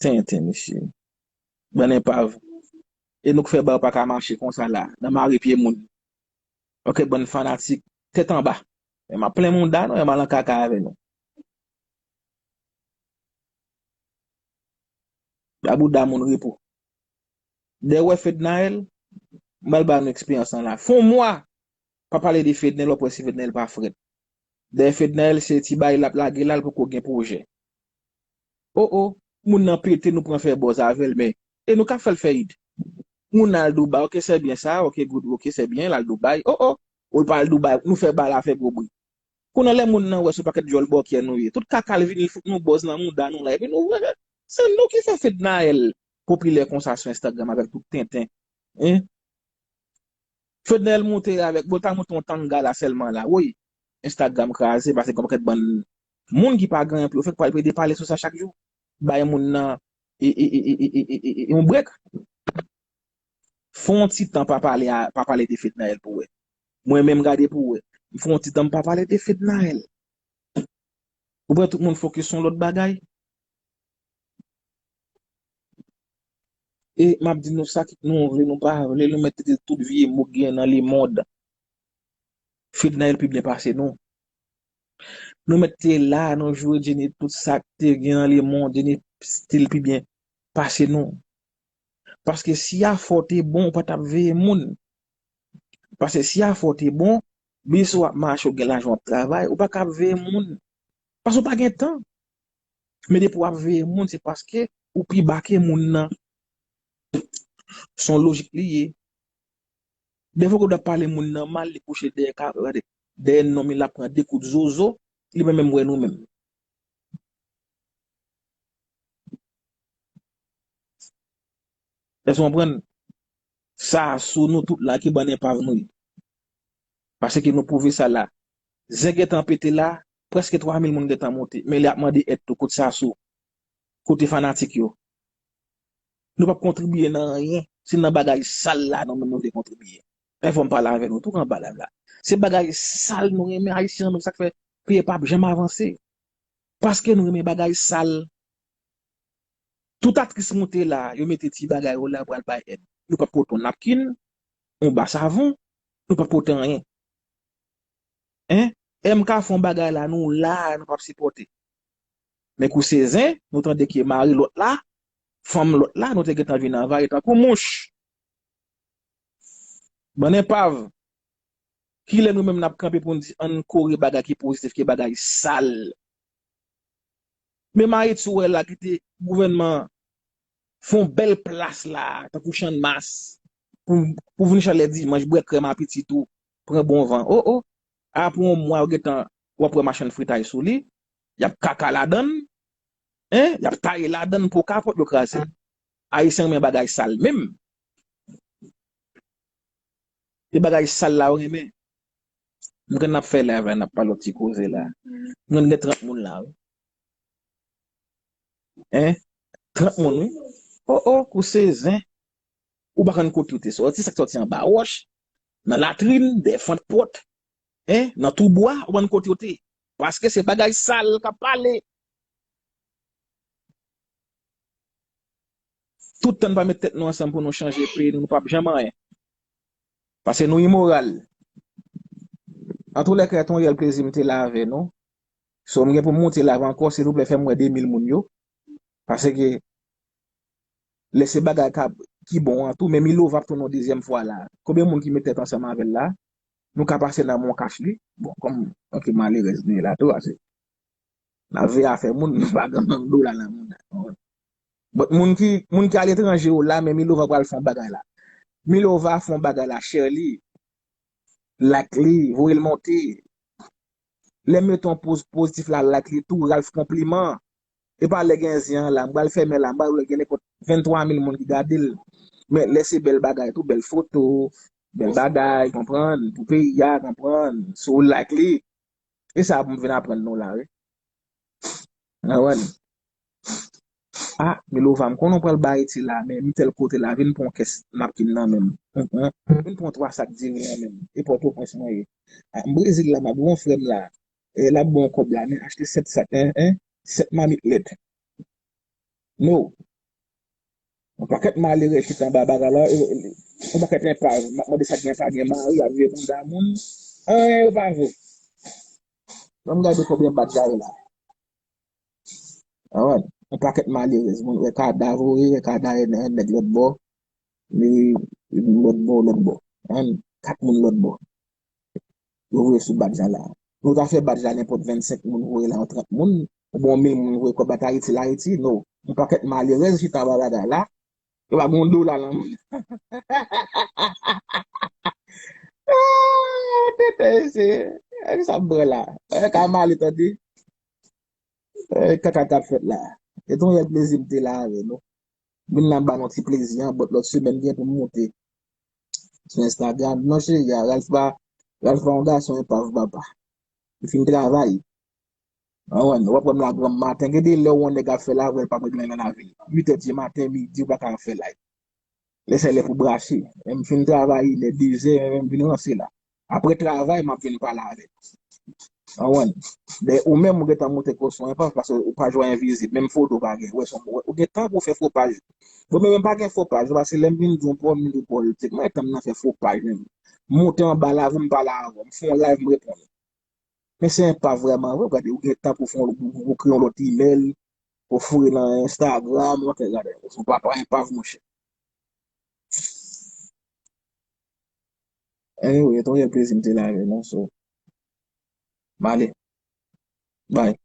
Tenten, mesye. Bann enpav. E nou k fè ba yo pa ka mache konsa la, nan mare pye moun. Ok, bann fanatik, tèt anba. E m ap plen mouda nou, e m al an kaka avè nou. Ba bouda moun repo. Dèyè w wè Fednaelle, m pral ba nou eksperyans lan la. Fè yon mwa, pa pale de Fednaelle, w ap wè si Fednaelle pa frèt. Dèyè Fednaelle, se ti bagay l ap lage la, l poko gen pwojè. O, o, moun nan pete, nou pran fè buzz avè l, men, e nou k ap fè l fè id. Moun nan al Dubai, ok, c'est bien ça, ok, good, ok, c'est bien, l al Dubai. O, o, ou l pa al Dubai, nou fè ba l a fè gwo bri. Kounye a lè moun nan wè se yon pakèt djòl bòkyè nou ye. Tout kaka l vini, l fout nou buzz nan mouda nou la. Epi nou wè, se nou ki fè Fednaelle popilè konsa sou Instagram avèk tout tenten. Hein? Fednaelle monte avèk, bon, ta monte yon tanga la sèlman la. Woy, Instagram kraze, paske gen yon pakèt bann moun ki pa gen anyen pou yo fè, k pral plede pale sou sa chak jou. Bay moun nan, e, e, yon brèk. Fè yon ti tan pa pale a, pa pale de Fednaelle pou wè. Mwen menm gade pou wè. M fè yon ti tan m pa pale de Fednaelle. Ou wè tout moun fokis sou yon lòt bagay. E m ap di nou sa, kit nou vle, nou pa vle, nou mèt te di tout vye mo k gen nan lemonn. Fednaelle pi byen pase nou. Nou mèt te la, nou joure Jenny tout sa k te gen nan lemonn, Jenny still pi byen pase nou. Paske si afè w te bon, ou pa t ap veye moun. Paske si afè w te bon, bis w ap mache, w gen lajan, w ap travay, ou pa ka ap veye moun. Paske w pa gen tan. Men depi w ap veye moun, se paske ou pi ba ke moun nan. Se yon lojik li ye. Defwa w ap pale moun nan mal, li kouche dèyè ka, gade, dèyè nonm li, l ap pran de kout zozo, li pa menm wè nou menm. Èske w konprann? Sa sou nou tout la ki bann enpav nou ye. Paske nou pwouve sa la. Zen gentan pete la, prèske twa mil moun gentan monte. Men li ap mande èd tou, kote sa sou? Kote fanatik yo? Nou p ap kontribiye nan anyen. Se nan bagay sal la nou menm nou vle kontribiye. Men fò m pale avè nou tou anba live la. Se bagay sal nou renmen, Ayisyen nou, sa k fè peyi pa ap janm avanse. Paske nou renmen bagay sal. Tout atris moute la, yo mete ti bagay yo la pral bay M. Nou p ap pote yon napkin, yon ba savon, nou p ap pote anyen. Hein? M ka fè yon bagay la, nou la, nou p ap sipòte. Men kou se zen, nou tande ke mari lòt la, fanm lòt la, nou te gentan vin anvayi tankou mouch. Bann enpav, kilè nou menm n ap kanpe pou n di ann kore bagay ki pozitif, ki bagay sal? Menm Ayiti ou wè la, kite gouvènman fè yon bèl plas la, tankou Channmas, pou, pou vin chalè dimanch, bwè krèm a pitit ou, pran bon van. O, o, apre yon mwa, ou gentan, w ap wè machann fritay sou li, y ap kaka ladann, en, y ap taye ladann pou kapòt yo kraze. Ayisyen renmen bagay sal menm. Se bagay sal la yo renmen. M konn n ap fè live la, n ap pale yon ti koze la. M konn gen trant moun la, wi. Hein? Trant moun, wi. O, o, kou se zen. Ou pa konn kote yo te sòti, sa k sòti anba wòch, nan latrin, dèyè fant pòt, hein, nan twou bwa, ou pa konn kote yo te. Paske se bagay sal k ap pale. Tout tan n pa met tèt nou ansanm pou nou chanje peyi nou, nou p ap janm anyen. Paske nou imoral. Antoulèka, se yon reyèl plezi m te la avè nou. So, m gen pou m moute live ankò, silvouplè, fè m wè de mil moun yo. Paske lè se bagay ka, ki bon an tou, men Milova ap tounen yon dezyèm fwa la. Konbyen moun ki met tèt ansanm avè l la? Nou ka pase nan men w kach li. Bon, kòm, ok, malerèz nou ye la tou, ase. N ap veye afè moun, nou pa gen menm dola nan moun nan. But moun ki, moun ki aletranje yo la, men Milova pral fè yon bagay la. Milova fè yon bagay la, share li, like li, voye l monte. Lè m mete yon poz pozitif la, like li tou, Ralph konpliman. E pa lè gen zen an la, m pral fèmen la, m pral wè gen nenpòt venntwa mil moun ki gade l. Men lè se bèl bagay tou, bèl foto, bèl bagay, konprann, pou peyi a, konprann, si w like li. E sa pou m vin aprann nou la, wi. Konprann? Ah, Milova, m konnen w pral ba Ayiti la, men m tèl kote la, vin pran yon kès napkin nan men m. Hum, hum. Vin pran twa sak diri nan men m. E Pòtoprens mwen ye. Ah, m Brezil la, m ap wè yon frè m la. E l ap ban w kòb la, men achte sèt sak, en, en, sèt mamit lèt. No. Yon pakèt malerè chita anba bagay la, e, e, yon pakèt enpav, m ap mande sa k gen pa gen mari, ap viv konsa moun. Anyen yo pa vo. Ban m gade konbyen badja yo la. Alright. Yon pakèt malerèz, moun wè kadav, ou wè kadav nèg lòt bò. Li, li lòt bò, lòt bò. Ann, kat moun lòt bò. Yo voye sou badj la la. Nou ta fè badj la nenpòt vennsenk moun voye la, yon trant moun, oubyen yon mil moun voye kòb la, Ayiti, la Ayiti, no. Yon pakèt malerèz chita anba bagay la. Yo pa gen yon dola nan men. Ah, tete, se, e sa m pran la. E ka m ale, tande. E kaka k ap fèt la. E ton yèl plezi m te la avè nou. Vin la ba nou ti plezi an, but lòt semèn gen pou m monte sou Instagram. Non, cheri, a, Ralph pa, Ralph pa yon gason enpav, papa. Li fin travay. Anwen, w ap wè m la granm maten. Gen de lè w wè yon nèg ap fè lavwè, l p ap regle anyen nan lavi l. Uit è di maten, midi, w pa ka fè live. Lè se lè pou brache. Men m fin travay, lè dezè, men m vin ranse la. Apre travay, m ap vin pale avè l. Anwen, dayè, ou menm, ou gentan monte koson enpav, paske ou pa jwe envizib, menm foto w pa gen. Ou wè, se yon, ou gen tan pou w fè fo paj. Bon, men, men pa gen fo paj, paske lè m vin di w Pòl, m di w Pòl, se kòman tan m nan fè fo paj, menm. M monte anba la, m pale avè w, m fè yon live, m reponn. Men se enpav vrèman vre, gade, ou gen tan pou fè yon, pou, pou kreye yon lòt imèl, pou foure nan Instagram, ok, gade, ou se yon papa enpav, monchè. Anyway, e te yon reyèl plezi m te la avè nou, so, m ale. Bye.